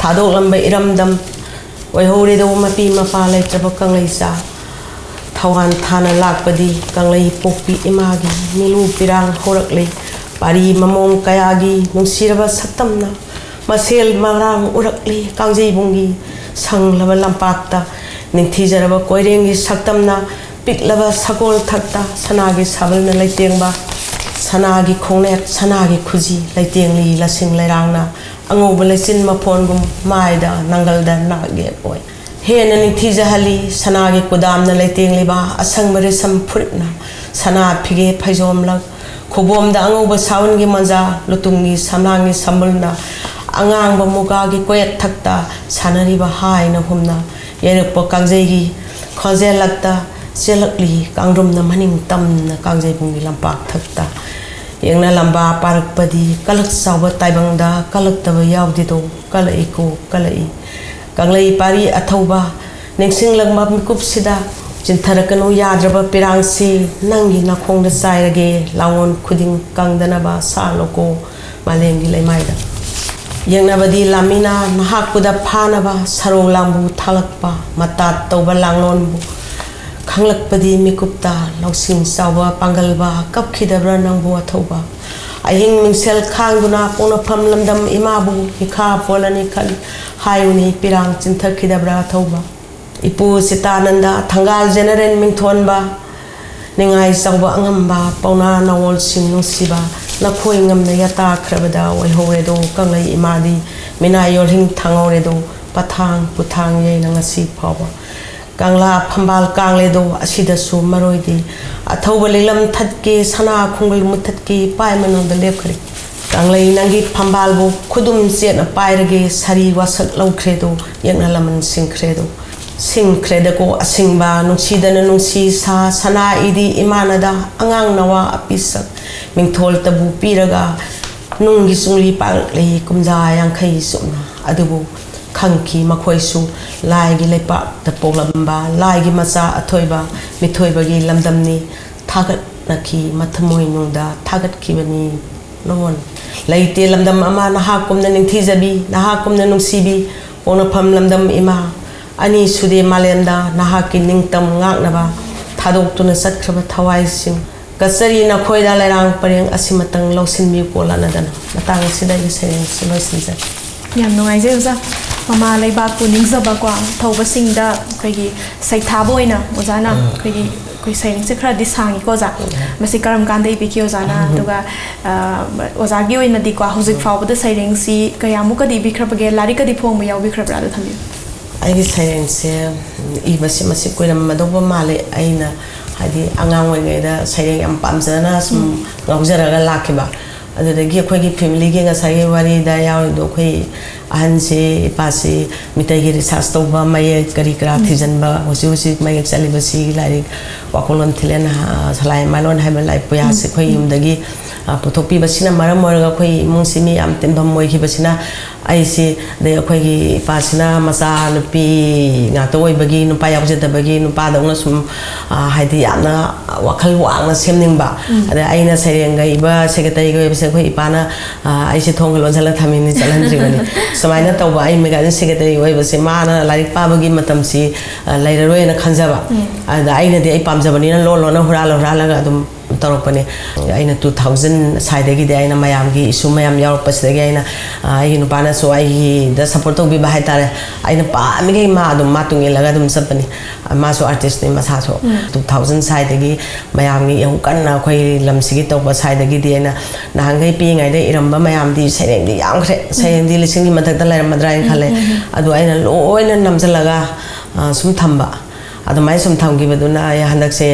ꯊꯥꯗꯣꯛꯂꯝꯕ ꯏꯔꯝꯗꯝ ꯑꯣꯏꯍꯧꯔꯦꯗꯣ, ꯃꯄꯤ ꯃꯄꯥ ꯂꯩꯇ꯭ꯔꯕ ꯀꯪꯂꯩꯆꯥ꯫ ꯊꯋꯥꯟ ꯊꯥꯅ ꯂꯥꯛꯄꯗꯤ ꯀꯪꯂꯩ ꯄꯣꯛꯄꯤ ꯏꯃꯥꯒꯤ ꯃꯤꯅꯨ ꯄꯤꯔꯥꯡ ꯍꯧꯔꯛꯂꯦ꯫ ꯄꯥꯔꯤ ꯃꯃꯣꯡ ꯀꯌꯥꯒꯤ ꯅꯨꯡꯁꯤꯔꯕ ꯁꯛꯇꯝꯅ ꯃꯁꯦꯜ ꯃꯔꯥꯡ ꯎꯔꯛꯂꯤ ꯀꯥꯡꯖꯩꯕꯨꯡꯒꯤ ꯁꯪꯂꯕ ꯂꯝꯄꯥꯛꯇ꯫ ꯅꯤꯡꯊꯤꯖꯔꯕ ꯀꯣꯏꯔꯦꯡꯒꯤ ꯁꯛꯇꯝꯅ ꯄꯤꯛꯂꯕ ꯁꯒꯣꯜ ꯊꯛꯇ ꯁꯅꯥꯒꯤ ꯁꯥꯕꯜꯅ ꯂꯩꯇꯦꯡꯕ꯫ ꯁꯅꯥꯒꯤ ꯈꯣꯡꯅꯦꯛ, ꯁꯅꯥꯒꯤ ꯈꯨꯖꯤ, ꯂꯩꯇꯦꯡꯂꯤ ꯂꯁꯤꯡ ꯂꯩꯔꯥꯡꯅ ꯑꯉꯧꯕ ꯂꯩꯆꯤꯟ ꯃꯐꯣꯟꯒꯨꯝ ꯃꯥꯏꯗ ꯅꯪꯒꯜꯗ ꯅꯥꯛ ꯌꯦꯠ ꯑꯣꯏ꯫ ꯍꯦꯟꯅ ꯅꯤꯡꯊꯤꯖꯍꯜꯂꯤ ꯁꯅꯥꯒꯤ ꯀꯨꯗꯥꯝꯅ ꯂꯩꯇꯦꯡꯂꯤꯕ ꯑꯁꯪꯕ ꯔꯦꯁꯝ ꯐꯨꯔꯤꯠꯅ ꯁꯅꯥ ꯐꯤꯒꯦ ꯐꯩꯖꯣꯝꯂꯛ ꯈꯨꯕꯣꯝꯗ ꯑꯉꯧꯕ ꯁꯥꯎꯟꯒꯤ ꯃꯣꯟꯖꯥ, ꯂꯨꯇꯨꯡꯒꯤ ꯁꯝꯂꯥꯡꯒꯤ ꯁꯝꯕꯨꯜꯅ ꯑꯉꯥꯡꯕ ꯃꯨꯒꯥꯒꯤ ꯀꯣꯌꯦꯠ ꯊꯛꯇ ꯁꯥꯟꯅꯔꯤꯕ ꯍꯥꯏꯅ ꯍꯨꯝꯅ ꯌꯩꯔꯛꯄ ꯀꯥꯡꯖꯩꯒꯤ ꯈꯣꯟꯖꯦꯜꯂꯛꯇ ꯆꯦꯜꯂꯛꯂꯤ ꯀꯥꯡꯗ꯭ꯔꯨꯝꯅ ꯃꯅꯤꯡ ꯇꯝꯅ ꯀꯥꯡꯖꯩꯕꯨꯡꯒꯤ ꯂꯝꯄꯥꯛ ꯊꯛꯇ꯫ ꯌꯦꯡꯅ ꯂꯝꯕꯥ ꯄꯥꯔꯛꯄꯗꯤ ꯀꯂꯛ ꯆꯥꯎꯕ ꯇꯥꯏꯕꯪꯗ ꯀꯂꯛꯇꯕ ꯌꯥꯎꯗꯦꯗꯣ, ꯀꯂꯛꯏꯀꯣ ꯀꯂꯛꯏ꯫ ꯀꯪꯂꯩ ꯄꯥꯔꯤ ꯑꯊꯧꯕ ꯅꯤꯡꯁꯤꯡꯂꯛꯄ ꯃꯤꯀꯨꯞꯁꯤꯗ ꯆꯤꯟꯊꯔꯛꯀꯅꯨ ꯌꯥꯗ꯭ꯔꯕ ꯄꯤꯔꯥꯡꯁꯤ ꯅꯪꯒꯤ ꯅꯥꯈꯣꯡꯗ ꯆꯥꯏꯔꯒꯦ, ꯂꯥꯡꯑꯣꯟ ꯈꯨꯗꯤꯡ ꯀꯪꯗꯅꯕ ꯁꯥꯠꯂꯣꯀꯣ ꯃꯥꯂꯦꯝꯒꯤ ꯂꯩꯃꯥꯏꯗ꯫ ꯌꯦꯡꯅꯕꯗꯤ ꯂꯥꯃꯤꯅ ꯅꯍꯥꯛꯄꯨꯗ ꯐꯥꯅꯕ ꯁꯔꯧ ꯂꯥꯡꯕꯨ ꯊꯥꯂꯛꯄ ꯃꯇꯥꯠ ꯇꯧꯕ ꯂꯥꯡꯂꯣꯟꯕꯨ ꯈꯪꯂꯛꯄꯗꯤ ꯃꯤꯀꯨꯞꯇ ꯂꯧꯁꯤꯡ ꯆꯥꯎꯕ ꯄꯥꯡꯒꯜꯕ ꯀꯞꯈꯤꯗꯕ꯭ꯔꯥ ꯅꯪꯕꯨ ꯑꯊꯧꯕ? ꯑꯍꯤꯡ ꯃꯤꯡꯁꯦꯜ ꯈꯥꯡꯗꯨꯅ ꯄꯣꯛꯅꯐꯝ ꯂꯝꯗꯝ ꯏꯃꯥꯕꯨ ꯃꯤꯈꯥ ꯄꯣꯜꯂꯅꯤ ꯈꯜꯂꯤ ꯍꯥꯏꯌꯨꯅꯤ ꯄꯤꯔꯥꯡ ꯆꯤꯟꯊꯈꯤꯗꯕ꯭ꯔꯥ ꯑꯊꯧꯕ? ꯏꯄꯨ ꯁꯤꯇꯥꯅꯟꯗ ꯊꯪꯒꯥꯜ ꯖꯦꯅꯔꯦꯜ ꯃꯤꯡꯊꯣꯟꯕ ꯅꯤꯡꯉꯥꯏ ꯆꯥꯎꯕ ꯑꯉꯝꯕ ꯄꯥꯎꯅꯥ ꯅꯥꯋꯣꯜꯁꯤꯡ ꯅꯨꯡꯁꯤꯕ ꯅꯈꯣꯏ ꯉꯝꯅ ꯌꯥꯇꯥꯈ꯭ꯔꯕꯗ ꯑꯣꯏꯍꯧꯔꯦꯗꯣ ꯀꯪꯂꯩ ꯏꯃꯥꯗꯤ ꯃꯤꯅꯥꯏ ꯌꯣꯜꯍꯤꯡ ꯊꯥꯡꯍꯧꯔꯦꯗꯣ ꯄꯊꯥꯡ ꯄꯨꯊꯥꯡ ꯌꯩꯅ ꯉꯁꯤ ꯐꯥꯎꯕ꯫ ꯀꯪꯂꯥ ꯐꯝꯕꯥꯜ ꯀꯥꯡꯂꯦꯗꯣ ꯑꯁꯤꯗꯁꯨ ꯃꯔꯣꯏꯗꯤ ꯑꯊꯧꯕ ꯂꯤꯛꯂꯝ ꯊꯠꯀꯦ ꯁꯅꯥ ꯈꯣꯡꯒꯨꯜ ꯃꯨꯊꯠꯀꯦ ꯄꯥꯏ ꯃꯅꯨꯡꯗ ꯂꯦꯞꯈ꯭ꯔꯦ꯫ ꯀꯪꯂꯩ ꯅꯪꯒꯤ ꯐꯝꯕꯥꯜꯕꯨ ꯈꯨꯗꯨꯝ ꯆꯦꯠꯅ ꯄꯥꯏꯔꯒꯦ ꯁꯥꯔꯤ ꯋꯥꯁꯛ ꯂꯧꯈ꯭ꯔꯦꯗꯣ ꯌꯦꯛꯅ ꯂꯃꯟ ꯁꯤꯡꯈ꯭ꯔꯦꯗꯣ꯫ ꯁꯤꯡꯈ꯭ꯔꯦꯗꯀꯣ ꯑꯁꯤꯡꯕ, ꯅꯨꯡꯁꯤꯗꯅ ꯅꯨꯡꯁꯤ ꯁꯥ, ꯁꯅꯥ ꯏꯗꯤ ꯏꯃꯥꯅꯗ, ꯑꯉꯥꯡ ꯅꯋꯥ ꯑꯄꯤꯁꯛ, ꯃꯤꯡꯊꯣꯜꯇꯕꯨ ꯄꯤꯔꯒ, ꯅꯨꯡꯒꯤ ꯆꯨꯡꯂꯤ ꯄꯥꯡꯂꯤ ꯀꯨꯝꯖꯥ ꯌꯥꯡꯈꯩ ꯆꯨꯞꯅ꯫ ꯑꯗꯨꯕꯨ ꯈꯪꯈꯤ ꯃꯈꯣꯏꯁꯨ, ꯂꯥꯏꯒꯤ ꯂꯩꯄꯥꯛꯇ ꯄꯣꯛꯂꯝꯕ ꯂꯥꯏꯒꯤ ꯃꯆꯥ ꯑꯊꯣꯏꯕ, ꯃꯤꯊꯣꯏꯕꯒꯤ ꯂꯝꯗꯝꯅꯤ꯫ ꯊꯥꯒꯠꯅꯈꯤ ꯃꯊꯃꯣꯏꯅꯨꯡꯗ ꯊꯥꯒꯠꯈꯤꯕꯅꯤ꯫ ꯂꯣꯟ ꯂꯩꯇꯦ ꯂꯝꯗꯝ ꯑꯃ ꯅꯍꯥꯛꯀꯨꯝꯅ ꯅꯤꯡꯊꯤꯖꯕꯤ, ꯅꯍꯥꯛꯀꯨꯝꯅ ꯅꯨꯡꯁꯤꯕꯤ꯫ ꯄꯣꯛꯅꯐꯝ ꯂꯝꯗꯝ ꯏꯃꯥ, ꯑꯅꯤ ꯁꯨꯗꯦ ꯃꯥꯂꯦꯝꯗ ꯅꯍꯥꯛꯀꯤ ꯅꯤꯡꯇꯝ ꯉꯥꯛꯅꯕ ꯊꯥꯗꯣꯛꯇꯨꯅ ꯆꯠꯈ꯭ꯔꯕ ꯊꯋꯥꯏꯁꯤꯡ꯫ ꯀꯠꯆꯔꯤ ꯅꯈꯣꯏꯗ ꯂꯩꯔꯥꯡ ꯄꯔꯦꯡ ꯑꯁꯤꯃꯇꯪ ꯂꯧꯁꯤꯟꯕꯤꯌꯨꯀꯣ ꯂꯥꯠꯅꯗꯅ꯫ ꯃꯇꯥꯡ ꯑꯁꯤꯗ ꯑꯩꯒꯤ ꯁꯩꯔꯦꯡꯁꯤ ꯂꯣꯏꯁꯤꯟꯖꯔꯦ꯫ ꯌꯥꯝ ꯅꯨꯡꯉꯥꯏꯖꯩ ꯑꯣꯖꯥ꯫ ꯃꯃꯥ ꯂꯩꯕꯥꯛꯄꯨ ꯅꯤꯡꯖꯕꯀꯣ, ꯊꯧꯕꯁꯤꯡꯗ ꯑꯩꯈꯣꯏꯒꯤ ꯁꯩꯊꯥꯕ ꯑꯣꯏꯅ ꯑꯣꯖꯥꯅ ꯑꯩꯈꯣꯏꯒꯤ ꯑꯩꯈꯣꯏ ꯁꯩꯔꯦꯡꯁꯦ ꯈꯔꯗꯤ ꯁꯥꯡꯉꯤꯀꯣ ꯑꯣꯖꯥ꯫ ꯃꯁꯤ ꯀꯔꯝ ꯀꯥꯟꯗ ꯏꯕꯤꯈꯤ ꯑꯣꯖꯥꯅ? ꯑꯗꯨꯒ ꯑ, ꯑꯣꯖꯥꯒꯤ ꯑꯣꯏꯅꯗꯤꯀꯣ ꯍꯧꯖꯤꯛ ꯐꯥꯎꯕꯗ ꯁꯩꯔꯦꯡꯁꯤ ꯀꯌꯥꯃꯨꯛꯀꯗꯤ ꯏꯕꯤꯈ꯭ꯔꯕꯒꯦ? ꯂꯥꯏꯔꯤꯛꯀꯗꯤ ꯐꯣꯡꯕ ꯌꯥꯎꯕꯤꯈ꯭ꯔꯕ꯭ꯔꯥ? ꯑꯗꯨ ꯊꯝꯕꯤꯌꯨ꯫ ꯑꯩꯒꯤ ꯁꯩꯔꯦꯡꯁꯦ ꯏꯕꯁꯤ ꯃꯁꯤ ꯀꯨꯏꯔꯝꯃꯗꯧꯕ ꯃꯥꯜꯂꯦ꯫ ꯑꯩꯅ ꯍꯥꯏꯗꯤ ꯑꯉꯥꯡ ꯑꯣꯏꯔꯤꯉꯩꯗ ꯁꯩꯔꯦꯡ ꯌꯥꯝ ꯄꯥꯝꯖꯅ ꯁꯨꯝ ꯉꯥꯎꯖꯔꯒ ꯂꯥꯛꯈꯤꯕ꯫ ꯑꯗꯨꯗꯒꯤ ꯑꯩꯈꯣꯏꯒꯤ ꯐꯦꯃꯤꯂꯤꯒꯤ ꯉꯁꯥꯏꯒꯤ ꯋꯥꯔꯤꯗ ꯌꯥꯎꯔꯤꯗꯣ, ꯑꯩꯈꯣꯏ ꯑꯍꯟꯁꯤ, ꯏꯄꯥꯁꯤ ꯃꯤꯇꯩꯒꯤ ꯔꯤꯁꯥꯔꯁ ꯇꯧꯕ, ꯃꯌꯦꯛ ꯀꯔꯤ ꯀꯔꯥ ꯊꯤꯖꯤꯟꯕ, ꯍꯧꯖꯤꯛ ꯍꯧꯖꯤꯛ ꯃꯌꯦꯛ ꯆꯠꯂꯤꯕꯁꯤ ꯂꯥꯏꯔꯤꯛ ꯋꯥꯈꯣꯜꯂꯣꯟ ꯊꯤꯂꯦꯟ, ꯑ, ꯁꯂꯥꯏ ꯃꯥꯂꯣꯟ ꯍꯥꯏꯕ ꯂꯥꯏꯔꯤꯛ ꯄꯨꯌꯥꯁꯤ ꯑꯩꯈꯣꯏ ꯌꯨꯝꯗꯒꯤ, ꯑ, ꯄꯨꯊꯣꯛꯄꯤꯕꯁꯤꯅ ꯃꯔꯝ ꯑꯣꯏꯔꯒ ꯑꯩꯈꯣꯏ ꯏꯃꯨꯡꯁꯤ ꯃꯤ ꯌꯥꯝ ꯇꯤꯟꯐꯝ ꯑꯣꯏꯈꯤꯕꯁꯤꯅ ꯑꯩꯁꯤ, ꯑꯗꯩ ꯑꯩꯈꯣꯏꯒꯤ ꯏꯄꯥꯁꯤꯅ ꯃꯆꯥ ꯅꯨꯄꯤ ꯉꯥꯛꯇ ꯑꯣꯏꯕꯒꯤ, ꯅꯨꯄꯥ ꯌꯥꯎꯖꯗꯕꯒꯤ, ꯅꯨꯄꯥꯗꯧꯅ ꯁꯨꯝ, ꯑ, ꯍꯥꯏꯗꯤ ꯌꯥꯝꯅ ꯋꯥꯈꯜ ꯋꯥꯡꯅ ꯁꯦꯝꯅꯤꯡꯕ꯫ ꯑꯗꯩ ꯑꯩꯅ ꯁꯩꯔꯦꯡꯒ ꯏꯕ, ꯁꯦꯀ꯭ꯔꯦꯇꯔꯤꯒ ꯑꯣꯏꯕꯁꯦ ꯑꯩꯈꯣꯏ ꯏꯄꯥꯅ, ꯑ, ꯑꯩꯁꯦ ꯊꯣꯡꯒ ꯂꯣꯟꯁꯤꯜꯂ ꯊꯝꯃꯤꯅꯤ, ꯆꯠꯍꯟꯗ꯭ꯔꯤꯕꯅꯤ꯫ ꯁꯨꯃꯥꯏꯅ ꯇꯧꯕ ꯑꯩ ꯃꯦꯒꯥꯖꯤꯟ ꯁꯦꯀ꯭ꯔꯦꯇꯔꯤ ꯑꯣꯏꯕꯁꯦ ꯃꯥꯅ ꯂꯥꯏꯔꯤꯛ ꯄꯥꯕꯒꯤ ꯃꯇꯝꯁꯤ, ꯑ, ꯂꯩꯔꯔꯣꯏꯅ ꯈꯟꯖꯕ꯫ ꯑꯗ ꯑꯩꯅꯗꯤ ꯑꯩ ꯄꯥꯝꯖꯕꯅꯤꯅ ꯂꯣꯟ ꯂꯣꯟꯅ ꯍꯨꯔꯥꯜꯂ ꯍꯨꯔꯥꯜꯂꯒ ꯑꯗꯨꯝ ꯇꯧꯔꯛꯄꯅꯦ꯫ ꯑꯩꯅ two thousand ꯁ꯭ꯋꯥꯏꯗꯒꯤꯗꯤ ꯑꯩꯅ ꯃꯌꯥꯝꯒꯤ ꯏꯁꯨ ꯃꯌꯥꯝ ꯌꯥꯎꯔꯛꯄꯁꯤꯗꯒꯤ ꯑꯩꯅ, ꯑ, ꯑꯩꯒꯤ ꯅꯨꯄꯥꯅꯁꯨ ꯑꯩꯒꯤꯗ ꯁꯞꯄꯣꯔꯠ ꯇꯧꯕꯤꯕ ꯍꯥꯏꯇꯥꯔꯦ꯫ ꯑꯩꯅ ꯄꯥꯝꯃꯤꯈꯩ ꯃꯥ ꯑꯗꯨꯝ ꯃꯥ ꯇꯨꯡ ꯏꯜꯂꯒ ꯑꯗꯨꯝ ꯆꯠꯄꯅꯤ꯫ ꯑ, ꯃꯥꯁꯨ ꯑꯥꯔꯇꯤꯁꯅꯤ ꯃꯁꯥꯁꯨ꯫ Two thousand ꯁ꯭ꯋꯥꯏꯗꯒꯤ ꯃꯌꯥꯝꯒꯤ ꯌꯥꯝ ꯀꯟꯅ ꯑꯩꯈꯣꯏ ꯂꯝꯁꯤꯒꯤ ꯇꯧꯕ ꯁ꯭ꯋꯥꯏꯗꯒꯤꯗꯤ ꯑꯩꯅ ꯅꯍꯥꯟꯈꯩ ꯄꯤꯛꯏꯉꯩꯗ ꯏꯔꯝꯕ ꯃꯌꯥꯝꯗꯤ ꯁꯩꯔꯦꯡꯗꯤ ꯌꯥꯝꯈ꯭ꯔꯦ꯫ ꯁꯩꯔꯦꯡꯗꯤ ꯂꯤꯁꯤꯡꯒꯤ ꯃꯊꯛꯇ ꯂꯩꯔꯝꯃꯗ꯭ꯔꯥ ꯍꯥꯏꯅ ꯈꯜꯂꯦ꯫ ꯑꯗꯨ ꯑꯩꯅ ꯂꯣꯏꯅ ꯅꯝꯁꯤꯜꯂꯒ, ꯑ, ꯁꯨꯝ ꯊꯝꯕ꯫ ꯑꯗꯨꯃꯥꯏꯅ ꯁꯨꯝ ꯊꯝꯈꯤꯕꯗꯨꯅ ꯑꯩ ꯍꯟꯗꯛꯁꯦ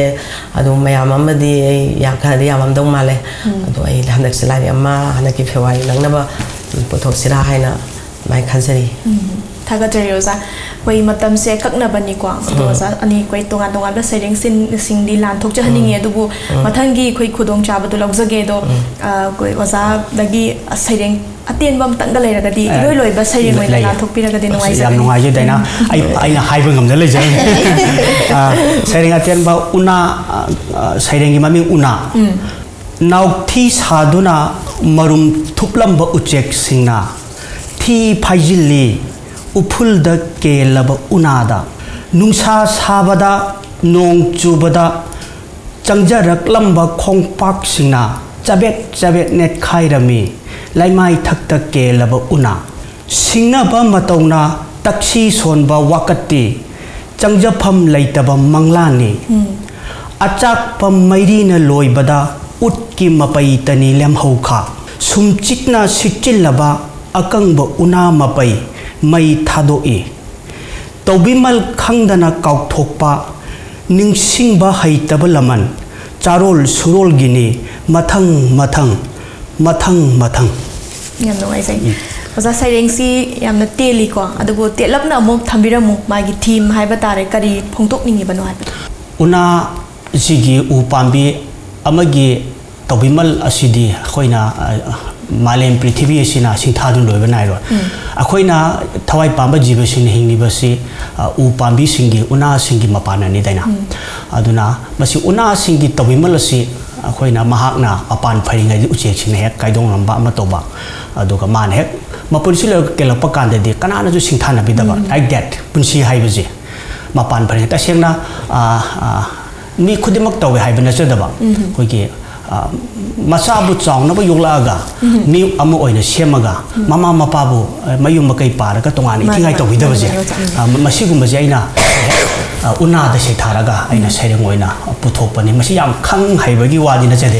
ꯑꯗꯨꯝ ꯃꯌꯥꯝ ꯑꯃꯗꯤ ꯑꯩ ꯌꯥꯝ ꯈꯔꯗꯤ ꯌꯥꯝꯃꯝꯗꯧ ꯃꯥꯜꯂꯦ꯫ ꯑꯗꯣ ꯑꯩ ꯍꯟꯗꯛꯁꯦ ꯂꯥꯏꯔꯤꯛ ꯑꯃ ꯍꯟꯗꯛꯀꯤ ꯐꯦꯕ꯭ꯔꯨꯋꯥꯔꯤ ꯅꯪꯅꯕ ꯄꯨꯊꯣꯛꯁꯤꯔꯥ ꯍꯥꯏꯅ ꯑꯗꯨꯃꯥꯏꯅ ꯈꯟꯖꯔꯤ꯫ ꯊꯥꯒꯠꯆꯔꯤ ꯑꯣꯖꯥ꯫ ꯑꯩꯈꯣꯏ ꯃꯇꯝꯁꯦ ꯀꯛꯅꯕꯅꯤꯀꯣ꯫ ꯑꯗꯣ ꯑꯣꯖꯥ, ꯑꯅꯤ ꯑꯩꯈꯣꯏ ꯇꯣꯉꯥꯟ ꯇꯣꯉꯥꯟꯕ ꯁꯩꯔꯦꯡꯁꯤꯡꯗꯤ ꯂꯥꯟꯊꯣꯛꯆꯍꯟꯅꯤꯡꯉꯤ, ꯑꯗꯨꯕꯨ ꯃꯊꯪꯒꯤ ꯑꯩꯈꯣꯏ ꯈꯨꯗꯣꯡꯆꯥꯕꯗꯣ ꯂꯧꯖꯒꯦ꯫ ꯑꯗꯣ, ꯑ, ꯑꯩꯈꯣꯏ ꯑꯣꯖꯥꯗꯒꯤ ꯁꯩꯔꯦꯡ ꯑꯇꯦꯟꯕ ꯑꯃꯇꯪꯒ ꯂꯩꯔꯒꯗꯤ, ꯑ, ꯏꯂꯣꯏ ꯂꯣꯏꯕ ꯁꯩꯔꯦꯡ ꯑꯣꯏꯅ ꯂꯩ꯫ ꯂꯥꯟꯊꯣꯛꯄꯤꯔꯒꯗꯤ ꯑꯁ, ꯌꯥꯝ ꯅꯨꯡꯉꯥꯏꯖꯒꯅꯤ꯫ ꯅꯨꯡꯉꯥꯏꯖꯩ, ꯗꯥꯏꯅꯥ꯫ ꯑꯩ, ꯑꯩꯅ ꯍꯥꯏꯕ ꯉꯝꯗ ꯂꯩꯖꯔꯦ꯫ ꯑ, ꯁꯩꯔꯦꯡ ꯑꯇꯦꯟꯕ ꯎꯅꯥ, ꯑ, ꯑ, ꯁꯩꯔꯦꯡꯒꯤ ꯃꯃꯤꯡ ꯎꯅꯥ꯫ ꯎꯝ꯫ ꯅꯥꯎꯊꯤ ꯁꯥꯗꯨꯅ ꯃꯔꯨꯝ ꯊꯨꯞꯂꯝꯕ ꯎꯆꯦꯛꯁꯤꯡꯅ ꯊꯤ ꯐꯥꯏꯖꯤꯜꯂꯤ ꯎꯐꯨꯜꯗ ꯀꯦꯜꯂꯕ ꯎꯅꯥꯗ꯫ ꯅꯨꯡꯁꯥ ꯁꯥꯕꯗ, ꯅꯣꯡ ꯆꯨꯕꯗ ꯆꯪꯖꯔꯛꯂꯝꯕ ꯈꯣꯡꯄꯥꯛꯁꯤꯡꯅ ꯆꯕꯦꯠ ꯆꯕꯦꯠ ꯅꯦꯠꯈꯥꯏꯔꯝꯃꯤ ꯂꯩꯃꯥꯏ ꯊꯛꯇ ꯀꯦꯜꯂꯕ ꯎꯅꯥ꯫ ꯁꯤꯡꯅꯕ ꯃꯇꯧꯅ ꯇꯛꯁꯤ ꯁꯣꯟꯕ ꯋꯥꯀꯠꯇꯤ ꯆꯪꯖꯐꯝ ꯂꯩꯇꯕ ꯃꯪꯂꯥꯟꯅꯤ꯫ ꯎꯝ꯫ ꯑꯆꯥꯛꯄ ꯃꯩꯔꯤꯅ ꯂꯣꯏꯕꯗ ꯎꯠꯀꯤ ꯃꯄꯩꯇꯅꯤ ꯂꯦꯝꯍꯧꯈꯥ꯫ ꯁꯨꯝꯆꯤꯠꯅ ꯁꯤꯠꯆꯤꯜꯂꯕ ꯑꯀꯪꯕ ꯎꯅꯥ ꯃꯄꯩ ꯃꯩ ꯊꯥꯗꯣꯛꯏ꯫ ꯇꯧꯕꯤꯃꯜ ꯈꯪꯗꯅ ꯀꯥꯎꯊꯣꯛꯄ, ꯅꯤꯡꯁꯤꯡꯕ ꯍꯩꯇꯕ ꯂꯃꯟ, ꯆꯥꯔꯣꯜ ꯁꯨꯔꯣꯜꯒꯤꯅꯤ ꯃꯊꯪ ꯃꯊꯪ, ꯃꯊꯪ ꯃꯊꯪ꯫ ꯌꯥꯝ ꯅꯨꯡꯉꯥꯏꯖꯩ꯫ ꯎꯝ꯫ ꯑꯣꯖꯥ, ꯁꯩꯔꯦꯡꯁꯤ ꯌꯥꯝꯅ ꯇꯦꯜꯂꯤꯀꯣ, ꯑꯗꯨꯕꯨ ꯇꯦꯜꯂꯞꯅ ꯑꯃꯨꯛ ꯊꯝꯕꯤꯔꯝꯃꯨ, ꯃꯥꯒꯤ ꯊꯤꯝ ꯍꯥꯏꯕ ꯇꯥꯔꯦ, ꯀꯔꯤ ꯐꯣꯡꯗꯣꯛꯅꯤꯡꯉꯤꯕꯅꯣ ꯍꯥꯏꯕꯗꯣ꯫ ꯎꯅꯥ ꯁꯤꯒꯤ ꯎ ꯄꯥꯝꯕꯤ ꯑꯃꯒꯤ ꯇꯧꯕꯤꯃꯜ ꯑꯁꯤꯗꯤ ꯑꯩꯈꯣꯏꯅ, ꯑ, ꯃꯥꯂꯦꯝ ꯄ꯭ꯔꯤꯊꯤꯕꯤ ꯑꯁꯤꯅ ꯁꯤꯡꯊꯥꯗꯨꯅ ꯂꯣꯏꯕ ꯅꯥꯏꯔꯣꯏ꯫ ꯎꯝ꯫ ꯑꯩꯈꯣꯏꯅ ꯊꯋꯥꯏ ꯄꯥꯟꯕ ꯖꯤꯕꯁꯤꯡꯅ ꯍꯤꯡꯂꯤꯕꯁꯤ, ꯑ, ꯎ ꯄꯥꯝꯕꯤꯁꯤꯡꯒꯤ, ꯎꯅꯥꯁꯤꯡꯒꯤ ꯃꯄꯥꯟꯅꯅꯤꯗꯥꯏꯅ꯫ ꯎꯝ꯫ ꯑꯗꯨꯅ ꯃꯁꯤ ꯎꯅꯥꯁꯤꯡꯒꯤ ꯇꯧꯕꯤꯃꯜ ꯑꯁꯤ ꯑꯩꯈꯣꯏꯅ ꯃꯍꯥꯛꯅ ꯃꯄꯥꯟ ꯐꯔꯤꯉꯩꯗ ꯎꯆꯦꯛꯁꯤꯡꯅ ꯍꯦꯛ ꯀꯥꯏꯗꯣꯡꯂꯝꯕ ꯑꯃ ꯇꯧꯕ, ꯑꯗꯨꯒ ꯃꯥꯅ ꯍꯦꯛ ꯃꯄꯨꯟꯁꯤ ꯂꯣꯏꯔꯒ ꯀꯦꯜꯂꯛꯄ ꯀꯥꯟꯗꯗꯤ ꯀꯅꯥꯅꯁꯨ ꯁꯤꯡꯊꯥꯅꯕꯤꯗꯕ, ꯎꯝ꯫ Like that, ꯄꯨꯟꯁꯤ ꯍꯥꯏꯕꯁꯦ꯫ ꯃꯄꯥꯟ ꯐꯔꯤꯉꯩ ꯇꯁꯦꯡꯅ, ꯑ, ꯑ, ꯃꯤ ꯈꯨꯗꯤꯡꯃꯛ ꯇꯧꯋꯦ ꯍꯥꯏꯕ ꯅꯠꯆꯗꯕ, ꯎꯝ꯫ ꯑꯩꯈꯣꯏꯒꯤ, ꯑ, ꯃꯆꯥꯕꯨ ꯆꯥꯎꯅꯕ ꯌꯣꯛꯂꯛꯑꯒ, ꯎꯝ꯫ ꯃꯤ ꯑꯃ ꯑꯣꯏꯅ ꯁꯦꯝꯃꯒ, ꯎꯝ꯫ ꯃꯃꯥ ꯃꯄꯥꯕꯨ, ꯑ, ꯃꯌꯨꯝ ꯃꯀꯩ ꯄꯥꯔꯒ ꯇꯣꯉꯥꯟꯅ ꯃꯥꯅꯤ, ꯏꯊꯤꯉꯥꯏ ꯃꯥꯅꯤ, ꯇꯧꯕꯤꯗꯕꯁꯦ, ꯃꯥꯅꯤ, ꯃꯥꯅꯤ, ꯃꯥꯅꯤ꯫ ꯑ, ꯃꯁꯤꯒꯨꯝꯕꯁꯦ ꯑꯩꯅ ꯑ, ꯎꯅꯥꯗ ꯁꯩꯊꯥꯔꯒ ꯑꯩꯅ ꯁꯩꯔꯦꯡ ꯑꯣꯏꯅ ꯄꯨꯊꯣꯛꯄꯅꯤ꯫ ꯃꯁꯤ ꯌꯥꯝ ꯈꯪ ꯍꯩꯕꯒꯤ ꯋꯥꯗꯤ ꯅꯠꯆꯗꯦ꯫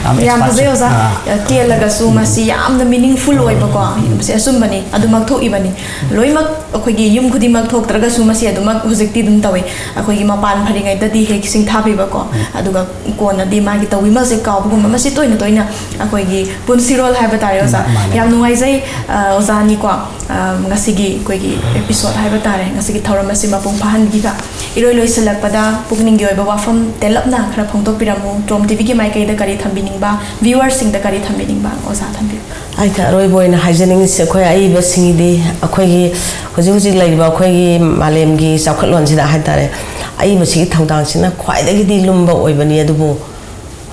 ꯌꯥꯝ ꯌꯥꯝ ꯐꯖꯩ, ꯑꯣꯖꯥ꯫ ꯑꯥ꯫ ꯇꯦꯜꯂꯒꯁꯨ ꯃꯁꯤ ꯌꯥꯝꯅ ꯃꯤꯅꯤꯡꯐꯨꯜ ꯑꯣꯏꯕꯀꯣ, ꯃꯁꯤ ꯑꯆꯨꯝꯕꯅꯤ, ꯑꯗꯨꯃꯛ ꯊꯣꯛꯏꯕꯅꯤ꯫ ꯂꯣꯏꯅꯃꯛ ꯑꯩꯈꯣꯏꯒꯤ ꯌꯨꯝ ꯈꯨꯗꯤꯡꯃꯛ ꯊꯣꯛꯇ꯭ꯔꯒꯁꯨ ꯃꯁꯤ ꯑꯗꯨꯃꯛ ꯍꯧꯖꯤꯛꯇꯤ ꯑꯗꯨꯝ ꯇꯧꯏ꯫ ꯑꯩꯈꯣꯏꯒꯤ ꯃꯄꯥꯟ ꯐꯔꯤꯉꯩꯗꯗꯤ ꯍꯦꯛ ꯁꯤꯡꯊꯥꯕꯤꯕꯀꯣ, ꯑꯗꯨꯒ ꯀꯣꯟꯅꯗꯤ ꯃꯥꯒꯤ ꯇꯧꯕꯤꯃꯜꯁꯦ ꯀꯥꯎꯕꯒꯨꯝꯕ, ꯃꯁꯤ ꯇꯣꯏꯅ ꯇꯣꯏꯅ ꯑꯩꯈꯣꯏꯒꯤ ꯄꯨꯟꯁꯤꯔꯣꯜ ꯍꯥꯏꯕ ꯇꯥꯔꯦ, ꯑꯣꯖꯥ꯫ ꯃꯥ-, ꯃꯥꯅꯦ꯫ ꯌꯥꯝ ꯅꯨꯡꯉꯥꯏꯖꯩ, ꯑ, ꯑꯣꯖꯥꯅꯤꯀꯣ꯫ ꯑ, ꯉꯁꯤꯒꯤ ꯑꯩꯈꯣꯏꯒꯤ ꯑꯦꯄꯤꯁꯣꯗ ꯍꯥꯏꯕ ꯇꯥꯔꯦ, ꯉꯁꯤꯒꯤ ꯊꯧꯔꯝ ꯑꯁꯤ ꯃꯄꯨꯡ ꯐꯥꯍꯟꯕꯤꯕ꯫ ꯏꯔꯣꯏ ꯂꯣꯏꯁꯤꯜꯂꯛꯄꯗ ꯄꯨꯛꯅꯤꯡꯒꯤ ꯑꯣꯏꯕ ꯋꯥꯐꯝ ꯇꯦꯜꯂꯞꯅ ꯈꯔ ꯐꯣꯡꯗꯣꯛꯄꯤꯔꯝꯃꯨ꯫ ꯇꯣꯝ ꯇꯤꯚꯤꯒꯤ ꯃꯥꯏꯀꯩꯗ ꯀꯔꯤ ꯊꯝꯕꯤꯅꯤꯡꯕ, ꯚ꯭ꯌꯨꯋꯔꯁꯤꯡꯗ ꯀꯔꯤ ꯊꯝꯕꯤꯅꯤꯡꯕ, ꯑꯣꯖꯥ ꯊꯝꯕꯤꯌꯨ꯫ ꯑꯩꯅ ꯑꯔꯣꯏꯕ ꯑꯣꯏꯅ ꯍꯥꯏꯖꯅꯤꯡꯉꯤꯁꯦ, ꯑꯩꯈꯣꯏ ꯑꯏꯕꯁꯤꯡꯒꯤꯗꯤ ꯑꯩꯈꯣꯏꯒꯤ ꯍꯧꯖꯤꯛ ꯍꯧꯖꯤꯛ ꯂꯩꯔꯤꯕ ꯑꯩꯈꯣꯏꯒꯤ ꯃꯥꯂꯦꯝꯒꯤ ꯆꯥꯎꯈꯠꯂꯣꯟꯁꯤꯗ ꯍꯥꯏꯇꯥꯔꯦ, ꯑꯏꯕꯁꯤꯒꯤ ꯊꯧꯗꯥꯡꯁꯤꯅ ꯈ꯭ꯋꯥꯏꯗꯒꯤꯗꯤ ꯂꯨꯝꯕ ꯑꯣꯏꯕꯅꯤ꯫ ꯑꯗꯨꯕꯨ,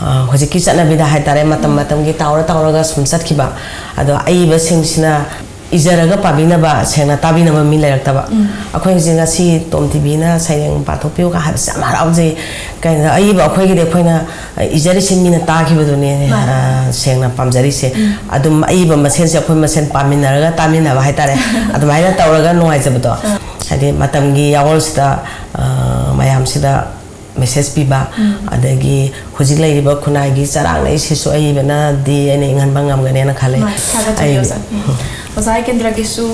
ꯑ, ꯍꯧꯖꯤꯛꯀꯤ ꯆꯠꯅꯕꯤꯗ ꯍꯥꯏꯇꯥꯔꯦ, ꯃꯇꯝ ꯃꯇꯝꯒꯤ ꯇꯥꯎꯔ ꯇꯥꯎꯔꯒ ꯁꯨꯝ ꯆꯠꯈꯤꯕ꯫ ꯑꯗꯣ ꯑꯏꯕꯁꯤꯡꯁꯤꯅ ꯏꯖꯔꯒ ꯄꯥꯕꯤꯅꯕ, ꯁꯦꯡꯅ ꯇꯥꯕꯤꯅꯕ ꯃꯤ ꯂꯩꯔꯛꯇꯕ꯫ ꯎꯝ꯫ ꯑꯩꯈꯣꯏ ꯍꯧꯖꯤꯛ ꯉꯁꯤ ꯇꯣꯝ ꯇꯤꯚꯤꯅ ꯁꯩꯔꯦꯡ ꯄꯥꯊꯣꯛꯄꯤꯌꯨꯒ ꯍꯥꯏꯕꯁꯦ ꯌꯥꯝ ꯍꯔꯥꯎꯖꯩ꯫ ꯀꯩꯅꯣ, ꯑꯏꯕ ꯑꯩꯈꯣꯏꯒꯤꯗꯤ ꯑꯩꯈꯣꯏꯅ ꯏꯖꯔꯤꯁꯦ ꯃꯤꯅ ꯇꯥꯈꯤꯕꯗꯨꯅꯦ, ꯃꯥꯅꯦ꯫ ꯑ, ꯁꯦꯡꯅ ꯄꯥꯝꯖꯔꯤꯁꯦ꯫ ꯎꯝ꯫ ꯑꯗꯨꯝ ꯑꯏꯕ ꯃꯁꯦꯟꯁꯦ ꯑꯩꯈꯣꯏ ꯃꯁꯦꯟ ꯄꯥꯃꯤꯟꯅꯔꯒ ꯇꯥꯃꯤꯟꯅꯕ ꯍꯥꯏꯇꯥꯔꯦ꯫ ꯑꯗꯨꯃꯥꯏꯅ ꯇꯧꯔꯒ ꯅꯨꯡꯉꯥꯏꯖꯕꯗꯣ꯫ ꯑ꯫ ꯍꯥꯏꯗꯤ ꯃꯇꯝꯒꯤ ꯌꯥꯋꯣꯜꯁꯤꯗ, ꯑ, ꯃꯌꯥꯝꯁꯤꯗ ꯃꯦꯁꯦꯖ ꯄꯤꯕ, ꯎꯝ꯫ ꯑꯗꯒꯤ ꯍꯧꯖꯤꯛ ꯂꯩꯔꯤꯕ ꯈꯨꯟꯅꯥꯏꯒꯤ ꯆꯔꯥꯡꯅꯔꯤꯁꯤꯁꯨ ꯑꯏꯕꯅꯗꯤ ꯑꯩꯅ ꯏꯪꯍꯟꯕ ꯉꯝꯒꯅꯦꯅ ꯈꯜꯂꯤ꯫ ꯃꯥꯅꯤ, ꯊꯥꯒꯠꯆꯔꯤ, ꯑꯩ ꯑꯣꯖꯥ꯫ ꯎꯝ꯫ ꯑꯣꯖꯥ ꯀꯦꯟꯗ꯭ꯔꯒꯤꯁꯨ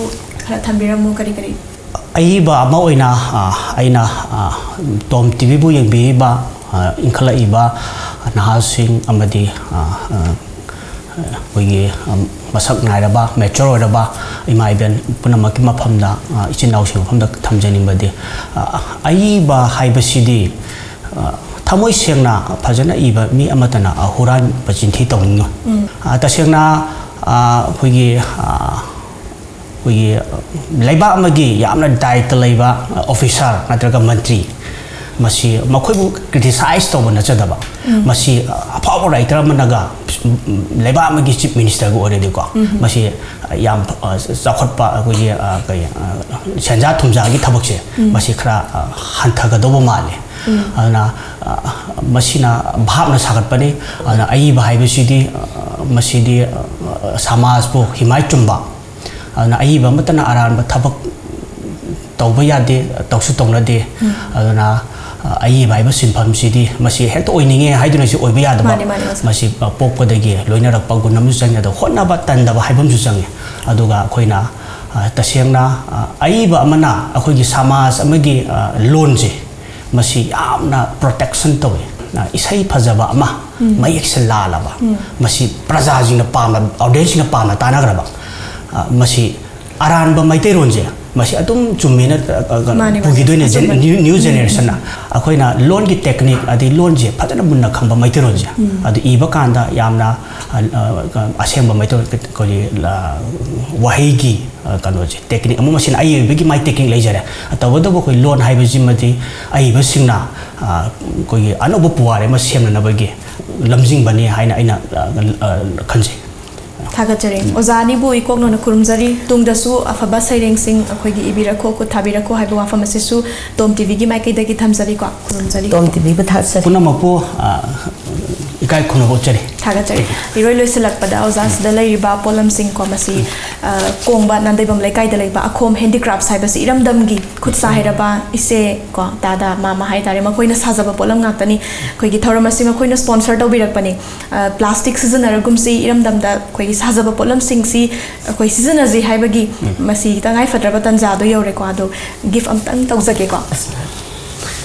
ꯈꯔ ꯊꯝꯕꯤꯔꯝꯃꯨ, ꯀꯔꯤ ꯀꯔꯤ? ꯑꯏꯕ ꯑꯃ ꯑꯣꯏꯅ, ꯑ, ꯑꯩꯅ, ꯑ, ꯇꯣꯝ ꯇꯤꯚꯤꯕꯨ ꯌꯦꯡꯕꯤꯔꯤꯕ, ꯑ, ꯏꯟꯈꯠꯂꯛꯏꯕ ꯅꯍꯥꯁꯤꯡ ꯑꯃꯗꯤ, ꯑ, ꯑ, ꯑꯩꯈꯣꯏꯒꯤ, ꯑ, ꯃꯁꯛ ꯅꯥꯏꯔꯕ, ꯃꯦꯆꯣꯔ ꯑꯣꯏꯔꯕ ꯏꯃꯥ ꯏꯕꯦꯟ ꯄꯨꯝꯅꯃꯛꯀꯤ ꯃꯐꯝꯗ, ꯑ, ꯏꯆꯤꯟ ꯏꯅꯥꯎꯁꯤꯡ ꯃꯐꯝꯗ ꯊꯝꯖꯅꯤꯡꯕꯗꯤ, ꯑ, ꯑꯏꯕ ꯍꯥꯏꯕꯁꯤꯗꯤ, ꯑ, ꯊꯃꯣꯏ ꯁꯦꯡꯅ ꯐꯖꯅ ꯏꯕ ꯃꯤ ꯑꯃꯠꯇꯅ, ꯑ, ꯍꯨꯔꯥꯟꯕ ꯆꯤꯟꯊꯤ ꯇꯧꯅꯤꯡꯉꯣꯏ꯫ ꯎꯝ꯫ ꯑ, ꯇꯁꯦꯡꯅ, ꯑ, ꯑꯩꯈꯣꯏꯒꯤ, ꯑ, ꯑꯩꯈꯣꯏꯒꯤ, ꯑ, ꯂꯩꯕꯥꯛ ꯑꯃꯒꯤ ꯌꯥꯝꯅ ꯗꯥꯏꯇ ꯂꯩꯕ, ꯑ, ꯑꯣꯐꯤꯁꯥꯔ ꯅꯠꯇ꯭ꯔꯒ ꯃꯟꯇ꯭ꯔꯤ, ꯃꯁꯤ ꯃꯈꯣꯏꯕꯨ ꯀ꯭ꯔꯤꯇꯤꯁꯥꯏꯖ ꯇꯧꯕ ꯅꯠꯆꯗꯕ, ꯎꯝ꯫ ꯃꯁꯤ, ꯑ, ꯑꯐꯥꯎꯕ ꯔꯥꯏꯇꯔ ꯑꯃꯅꯒ, ꯎꯝ, ꯂꯩꯕꯥꯛ ꯑꯃꯒꯤ ꯆꯤꯐ ꯃꯤꯅꯤꯁꯇꯔꯒ ꯑꯣꯏꯔꯗꯤꯀꯣ, ꯎꯝ꯫ ꯃꯁꯤ, ꯑ, ꯌꯥꯝ, ꯑ, ꯆꯥꯎꯈꯠꯄ, ꯑꯩꯈꯣꯏꯒꯤ, ꯑ, ꯀꯔꯤ, ꯑ, ꯁꯦꯟꯖꯥ ꯊꯨꯝꯖꯥꯒꯤ ꯊꯕꯛꯁꯦ, ꯎꯝ꯫ ꯃꯁꯤ ꯈꯔ, ꯑ, ꯍꯟꯊꯒꯗꯧꯕ ꯃꯥꯜꯂꯤ꯫ ꯎꯝ꯫ ꯑꯗꯨꯅ, ꯑ, ꯃꯁꯤꯅ ꯚꯥꯞꯅ ꯁꯥꯒꯠꯄꯅꯤ꯫ ꯑꯗꯨꯅ ꯑꯏꯕ ꯍꯥꯏꯕꯁꯤꯗꯤ, ꯑ, ꯃꯁꯤꯗꯤ, ꯑ, ꯁꯃꯥꯖꯄꯨ ꯍꯤꯃꯥꯏ ꯆꯨꯝꯕ, ꯑꯗꯨꯅ ꯑꯏꯕ ꯑꯃꯠꯇꯅ ꯑꯔꯥꯟꯕ ꯊꯕꯛ ꯇꯧꯕ ꯌꯥꯗꯦ, ꯇꯧꯁꯨ ꯇꯧꯅꯗꯦ꯫ ꯑꯗꯨꯅ, ꯑ, ꯑꯏꯕ ꯍꯥꯏꯕ ꯁꯤꯟꯐꯝꯁꯤꯗꯤ ꯃꯁꯤ ꯍꯦꯛꯇ ꯑꯣꯏꯅꯤꯡꯉꯦ ꯍꯥꯏꯗꯨꯅꯁꯨ ꯑꯣꯏꯕ ꯌꯥꯗꯕ꯫ ꯃꯥꯅꯦ, ꯃꯥꯅꯦ, ꯑꯣꯖꯥ꯫ ꯃꯁꯤ, ꯑ, ꯄꯣꯛꯄꯗꯒꯤ ꯂꯣꯏꯅꯔꯛꯄ ꯒꯨꯟ ꯑꯃꯁꯨ ꯆꯪꯉꯤ꯫ ꯑꯗꯣ ꯍꯣꯠꯅꯕ ꯇꯟꯗꯕ ꯍꯥꯏꯕ ꯑꯃꯁꯨ ꯆꯪꯉꯤ꯫ ꯑꯗꯨꯒ ꯑꯩꯈꯣꯏꯅ, ꯑ, ꯇꯁꯦꯡꯅ, ꯑ, ꯑꯏꯕ ꯑꯃꯅ ꯑꯩꯈꯣꯏꯒꯤ ꯁꯃꯥꯖ ꯑꯃꯒꯤ, ꯑ, ꯂꯣꯟꯁꯦ ꯃꯁꯤ ꯌꯥꯝꯅ protection ꯇꯧꯋꯤ꯫ ꯑ, ꯏꯁꯩ ꯐꯖꯕ ꯑꯃ, ꯃꯌꯦꯛꯁꯦ ꯂꯥꯜꯂꯕ, ꯃꯁꯤ ꯄ꯭ꯔꯖꯥꯁꯤꯡꯅ ꯄꯥꯝꯅ, audienceꯁꯤꯡꯅ ꯄꯥꯝꯅ ꯇꯥꯅꯈ꯭ꯔꯕ, ꯑ, ꯃꯁꯤ ꯑꯔꯥꯟꯕ ꯃꯩꯇꯩꯔꯣꯟꯁꯦ ꯃꯁꯤ ꯑꯗꯨꯝ ꯆꯨꯝꯃꯦꯅ, ꯑ, ꯑ, ꯃꯥꯅꯦ, ꯃꯥꯅꯦ꯫ ꯄꯨꯈꯤꯗꯣꯏꯅꯦ꯫ ꯑꯆꯨꯝꯕꯅꯦ꯫ New, new generationꯅ꯫ ꯑꯩꯈꯣꯏꯅ ꯂꯣꯟꯒꯤ technique ꯑꯗꯩ ꯂꯣꯟꯁꯦ ꯐꯖꯅ ꯃꯨꯟꯅ ꯈꯪꯕ ꯃꯩꯇꯩꯔꯣꯟꯁꯦ, ꯑꯗꯨ ꯏꯕ ꯀꯥꯟꯗ ꯌꯥꯝꯅ, ꯑ, ꯑ, ꯑꯁꯦꯡꯕ ꯃꯩꯇꯩꯔꯣꯟ, ꯑꯩꯈꯣꯏꯒꯤ, ꯑ, ꯋꯥꯍꯩꯒꯤ, ꯑ, ꯀꯩꯅꯣꯁꯦ, technique ꯑꯃ ꯃꯁꯤꯅ ꯑꯏꯕꯒꯤ ꯃꯥꯏ technique ꯂꯩꯖꯔꯦ꯫ ꯇꯧꯕꯇꯕꯨ ꯑꯩꯈꯣꯏ ꯂꯣꯟ ꯍꯥꯏꯕꯁꯤꯃꯗꯤ ꯑꯏꯕꯁꯤꯡꯅ, ꯑ, ꯑꯩꯈꯣꯏꯒꯤ ꯑꯅꯧꯕ ꯄꯨꯋꯥꯔꯤ ꯑꯃ ꯁꯦꯝꯅꯅꯕꯒꯤ ꯂꯝꯖꯤꯡꯕꯅꯤ ꯍꯥꯏꯅ ꯑꯩꯅ, ꯑ, ꯑ, ꯈꯟꯖꯩ꯫ ꯊꯥꯒꯠꯆꯔꯤ꯫ ꯑꯣꯖꯥ ꯑꯅꯤꯕꯨ ꯏꯀꯣꯛꯅꯧꯅ ꯈꯨꯔꯨꯝꯖꯔꯤ꯫ ꯇꯨꯡꯗꯁꯨ ꯑꯐꯕ ꯁꯩꯔꯦꯡꯁꯤꯡ ꯑꯩꯈꯣꯏꯒꯤ ꯏꯕꯤꯔꯛꯈꯣ, ꯈꯨꯠ ꯊꯥꯕꯤꯔꯛꯈꯣ ꯍꯥꯏꯕ ꯋꯥꯐꯝ ꯑꯁꯤꯁꯨ ꯇꯣꯝ ꯇꯤꯚꯤꯒꯤ ꯃꯥꯏꯀꯩꯗꯒꯤ ꯊꯝꯖꯔꯤꯀꯣ, ꯈꯨꯔꯨꯝꯖꯔꯤ꯫ ꯇꯣꯝ ꯇꯤꯚꯤꯕꯨ ꯊꯥꯒꯠꯆꯔꯤ꯫ ꯄꯨꯝꯅꯃꯛꯄꯨ, ꯑ, ꯏꯀꯥꯏ ꯈꯨꯝꯅꯕ ꯎꯠꯆꯔꯤ꯫ ꯊꯥꯒꯠꯆꯔꯤ꯫ ꯏꯔꯣꯏ ꯂꯣꯏꯁꯤꯜꯂꯛꯄꯗ ꯑꯣꯖꯥ ꯁꯤꯗ ꯂꯩꯔꯤꯕ ꯄꯣꯠꯂꯝꯁꯤꯡ ꯀꯣ, ꯃꯁꯤ, ꯑ, ꯀꯣꯡꯕ ꯅꯥꯟꯗꯩꯕꯝ ꯂꯩꯀꯥꯏꯗ ꯂꯩꯕ ꯑꯈꯣꯝ Handicrafts ꯍꯥꯏꯕꯁꯤ ꯏꯔꯝꯗꯝꯒꯤ ꯈꯨꯠ ꯁꯥ ꯍꯩꯔꯕ ꯏꯆꯦ ꯀꯣ, ꯇꯥꯗ ꯃꯥꯃ ꯍꯥꯏꯇꯥꯔꯦ, ꯃꯈꯣꯏꯅ ꯁꯥꯖꯕ ꯄꯣꯠꯂꯝ ꯉꯥꯛꯇꯅꯤ꯫ ꯑꯩꯈꯣꯏꯒꯤ ꯊꯧꯔꯝ ꯑꯁꯤ ꯃꯈꯣꯏꯅ sponsor ꯇꯧꯕꯤꯔꯛꯄꯅꯤ꯫ ꯑ, plastic ꯁꯤꯖꯤꯟꯅꯔꯒꯨꯝꯁꯤ, ꯏꯔꯝꯗꯝꯗ ꯑꯩꯈꯣꯏꯒꯤ ꯁꯥꯖꯕ ꯄꯣꯠꯂꯝꯁꯤꯡꯁꯤ ꯑꯩꯈꯣꯏ ꯁꯤꯖꯤꯟꯅꯁꯤ ꯍꯥꯏꯕꯒꯤ ꯃꯁꯤ ꯇꯉꯥꯏ ꯐꯗ꯭ꯔꯕ ꯇꯥꯟꯖꯥꯗꯣ ꯌꯧꯔꯦꯀꯣ꯫ ꯑꯗꯣ gift ꯑꯝꯇꯪ ꯇꯧꯖꯒꯦꯀꯣ꯫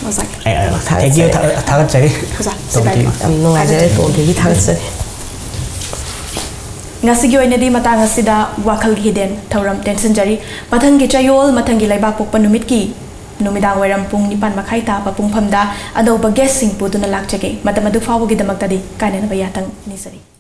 ꯑꯣꯖꯥꯒꯤ꯫ ꯑꯩ, ꯑꯩ, thank you, ꯊꯥꯒꯠꯆꯔꯤ꯫ ꯊꯥ-, ꯊꯥꯒꯠꯆꯔꯤ꯫ ꯑꯣꯖꯥ, ꯇꯣꯝ ꯁꯤꯗ ꯇꯤꯚꯤ꯫ ꯌꯥꯝ ꯅꯨꯡꯉꯥꯏꯖꯔꯦ, ꯊꯥꯒꯠꯆꯔꯤ꯫ ꯇꯣꯝ ꯇꯤꯚꯤ ꯊꯥꯒꯠꯆꯔꯤ꯫ ꯉꯁꯤꯒꯤ ꯑꯣꯏꯅꯗꯤ ꯃꯇꯥꯡ ꯑꯁꯤꯗ ꯋꯥꯈꯜꯒꯤ ꯍꯤꯗꯦꯟ ꯊꯧꯔꯝ ꯇꯦꯟꯁꯤꯟꯖꯔꯤ꯫ ꯃꯊꯪꯒꯤ ꯆꯌꯣꯜ, ꯃꯊꯪꯒꯤ ꯂꯩꯕꯥꯛꯄꯣꯛꯄ ꯅꯨꯃꯤꯠꯀꯤ ꯅꯨꯃꯤꯗꯥꯡ ꯋꯥꯏꯔꯝ ꯄꯨꯡ ꯅꯤꯄꯥꯟ ꯃꯈꯥꯏ ꯇꯥꯕ ꯄꯨꯡꯐꯝꯗ ꯑꯅꯧꯕ guestꯁꯤꯡ ꯄꯨꯗꯨꯅ ꯂꯥꯛꯆꯒꯦ꯫ ꯃꯇꯝ ꯑꯗꯨ ꯐꯥꯎꯕꯒꯤꯗꯃꯛꯇꯗꯤ ꯀꯥꯏꯅꯅꯕ ꯌꯥꯊꯪ ꯅꯤꯖꯔꯤ꯫